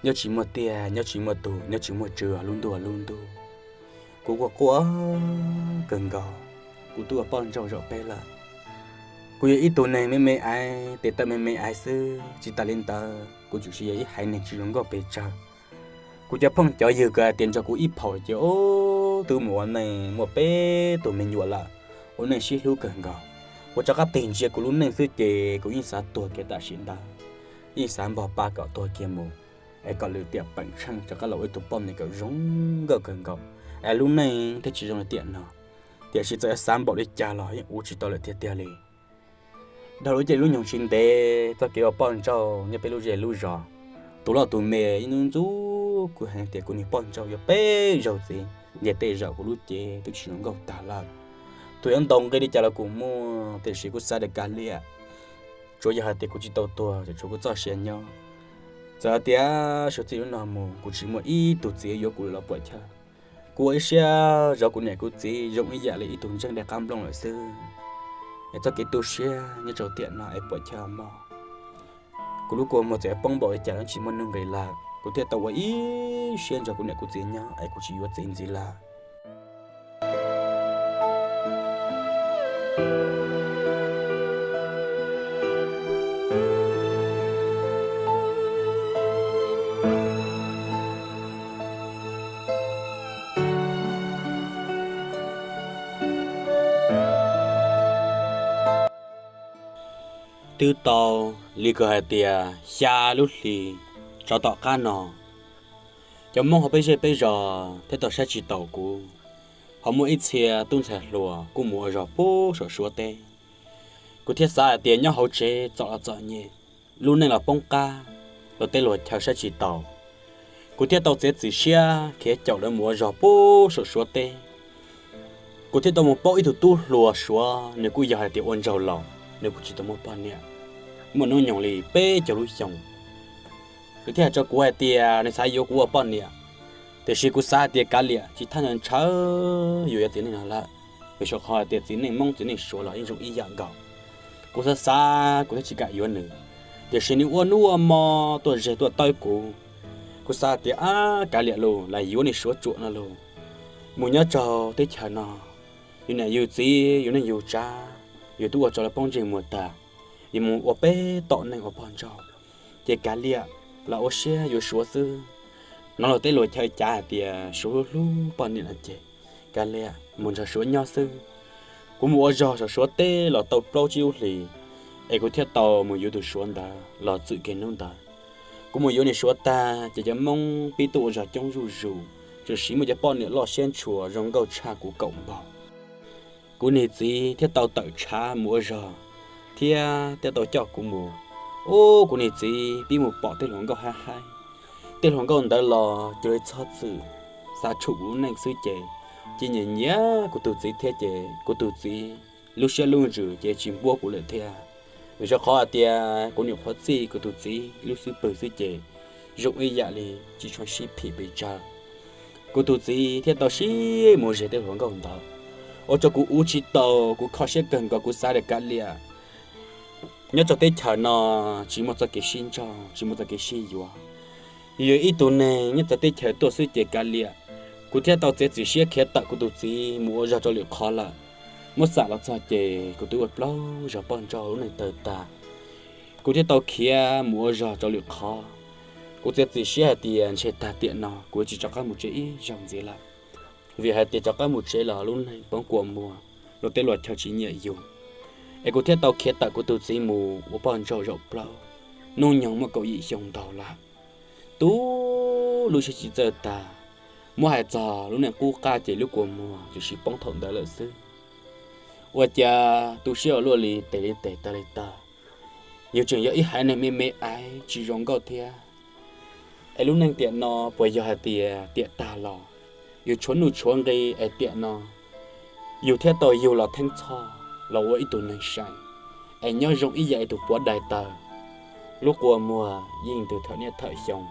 nyob tsis muaj tiaj, nyob tsis muaj tug, nyob tsis muaj tswv, lub ntuj lub ntuj. Kuv quaj quaj kawg nkaus, kuv twb ua poj ntsaug zaum peb lawm. Kuv yog ib tug neeg me me aiv, tes taw me me aiv xwb, tsis tas li ntawd kuv tsuas yog ib haiv neeg tsis zoo nkauj pes tsawg. Kuv cov phooj cov ywg kws hais tias nrog kuv ib phaum ces twb mus ua neej muaj peb tug me nyuam lawm, ua neej sib hlub kawg nkaus. Kuv rov qab tig ntsia kuv lub neej xwb ces kuv yeej xav tuag kiag tam sim ntawd, yeej xav npog pa kom tuag kiag mus, es kom lwm tiam peem tsheej rov qab los ua ib tug poj niam kom zoo nkauj kawg nkaus, es lub neej thiaj tsis zoo li tiam no. Tiam sis txawm yuav xav npaum li cas los yeej ua tsis tau lawm tiag tiag li. Dhau lub caij lub nyoog tsis ntev txoj kev ua poj ntsaug nyob peb lub zej lub zos, tus loj tus me ib ntxub ntxub kuv heev tias kuv niag poj ntsaug yuav peb zaug txiv nce tej zaum kuv lub cev twb tsis zoo nkauj tag lawm. Tus yuav ntaus nqi li cas los kuv muaj, tiam sis kuv xav tias kav liam, tsuav yog hais tias kuv tsis tau tuag ces tshuav kuv txoj sia nyob. Txawm hais tias suav txij hnub no mus kuv tsis muaj ib tug txiv yuav kuv lawm los puam chawj. Kuv ua ib siab zov kuv niam kuv txiv zoo ib yam li ib tug ntseeg dej qab nplooj lawm xwb, es txoj kev tu siab nyob rau tiam no es puam chawj mog. Kuv lub kua muag txawm poob npaum li cas los tsis muaj nuj nqis lawm, kuv thiaj tau ua ib siab nrog kuv niam kuv txiv nyob es kuv tsis yuav txiv ntxiv lawm. Twb tau li kws hais tias xya lub hli rov tom qab no, cov Hmoob hauv peb zej peb zos thiaj tau saib tsis taus kuv, ho muaj ib txhia tub ntxhais hluas kuj mus ua zog puag saum Suav teb. Kuv thiaj xav hais tias nyob hauv tsev txom los txom nyem, lub neej los poob qab, luag tej luag chaw saib tsis taus. Kuv thiaj tau txiav txim siab khiav caum lawv mus ua zog puag saum Suav teb. Kuv thiaj tau mus paub ib tug tub hluas Suav, nws kuj yog hais tias ua ntsaug laus, nws kuj tsis tau muaj poj niam, muaj hnub nyoog li peb caug lub xyoo. Nws thiaj hais rau kuv hais tias nws xav yuav kuv ua poj niam, tiam sis kuv xav hais tias kav liam, tsis thaj ntshaw yuav yuav txiv neej no lawm, vim saum qhov hais tias txiv neej Hmoob txiv neej Suav los yeej zoo ib yam nkaus. Kuv xav xav kuv thiaj tsis kam yuav nws, tiam sis nws ua hnub ua hmo tuaj zeg tuaj tawb kuv. Kuv xav tias ab kav liam lauj, lam yuav niag Suav tsuam no lauj, mus nyob rau teb chaws no, yus niam yus txiv yus neej yus tsav, yus twb ua rau lawv poob ntsej muag tag, yuav mus ua peb tom neeg ua poj ntsaug, ces kav liam, los ua siab yuav Suav xwb. Hnov luag tej luag chaw cav hais tias Suav hlub hlub poj niam no ces kav liam mus nrog Suav nyob xwb. Kuv mus ua zog saum Suav teb los tau plaub tsib lub hlis, es kuv thiaj tau mus yuav tus Suav ntawd los txwm kiag hnub ntawd. Kuv mus yuav niag Suav tag ces cov Hmoob pib tuaj ua zog coob zuj zus, tsuas siv muaj cov poj niam loj siab ntshua zoo nkauj tshaj kuv kaum npaug. Kuv niag txiv thiaj tau tawm tshav mus ua zog thiab thiaj tau coj kuv mus. Ub, kuv niag txiv pib mus pom tej hluas nkauj haib haib, tej hluas nkauj ntawd los cuag li txhob txwm, xav tshum kuv lub neej xwb ces, ces nyiam nyiam kuv tus txiv thiab ces kuv tus txiv lub siab lub ntsws ces tsis npuab kuv lawm thiab. Vim rau qhov hais tias kuv nyuam qhuav txij kuv tus txiv lub xub pwg xwb ces zoo ib yam li tsis tshua sib phim pes tsawg. Kuv tus txiv thiaj tau sib mus zeg tej hluas nkauj ntawd, ua rau kuv ua tsis tau, kuv kho siab kawg nkaus, kuv xav tias kav liam, nyob rau teb chaws no tsis muaj txoj kev sib ntsog, tsis muaj txoj kev sib yuav. Yus yog ib tug neeg nyob txawv teb chaws tuaj xwb ces kav liam. Kuv thiaj tau txiav txim siab khiav tawm kuv tus txiv mus ua zog rau lwm qhov lawm. Muab xam los txog ces kuv twb ua plaub zaug poj ntsaug lub neej tawg tag. Kuv thiaj tau khiav mus ua zog rau lwm qhov. Kuv txiav txim siab hais tias ntshe tag tiam no kuv tsis rov qab mus tsev ib zaug ntxiv lawm, vim hais tias rov qab mus tsev los lub neej poob kua muag, luag tej luag chaw tsis nyiam yus. Es kuv thiaj tau khiav tawm kuv tus txiv mus ua poj ntsaug zaum plaub, hnub nyoog muaj kaum yim xyoo ntau lawm. Tu lub siab tsis txawj tag, muab hais txog lub neej qub qab ces lub kua muag tsuas poob thaum ntawd lawm xwb. Ua cas tu siab ua luaj li tes li tes taw li taw, yus tseem yog ib haiv neeg me me aiv tsis zoo nkauj thiab. Es lub neej tiam no puas yog hais tias tiam tag los yus tshuav nuj tshuav nqi es tiam no yus thiaj tau yug los theej txhoj los ua ib tug neeg seem, es nyob zoo ib yam li tus puav dai taw. Lub kua muag yeej ntws thawm niaj thawm xyoo,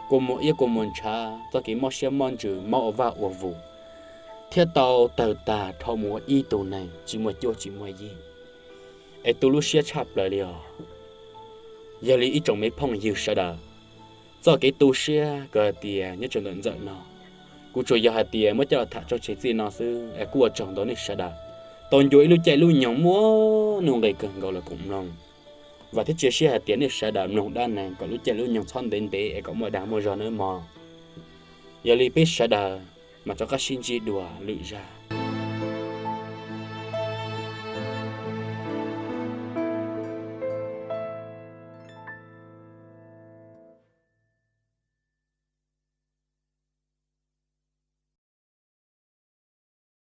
kua muag iab kua muag ntshav, txoj kev mob siab mob ntsws, mob ua vaj ua vus, thiaj tau tawg tag dhau mus ua ib tug neeg tsis muaj cuab tsis muaj yig. Es tu lub siab tshaj plaws li os. Yog li ib tsoom me phooj ywg sawv daws, txoj kev tu siab kawg tias nyob tseem ntawm ntxawm no. Kuv tsuas yog hais tias muab coj los tham tso tseg txij no xwb es kuj ua tsaug ntau nej sawv daws tau ncua ib lub caij lub nyoog muaj nuj nqis kawg nkaus los koom mloog. Vam thiab cia siab hais tias nej sawv daws mloog dab neeg kom lub caij lub nyoog txhob ntev ntev es kom muaj dag muaj zog nawb mog. Yog li peb sawv daws mas rov qab sib ntsib dua lwm zaj.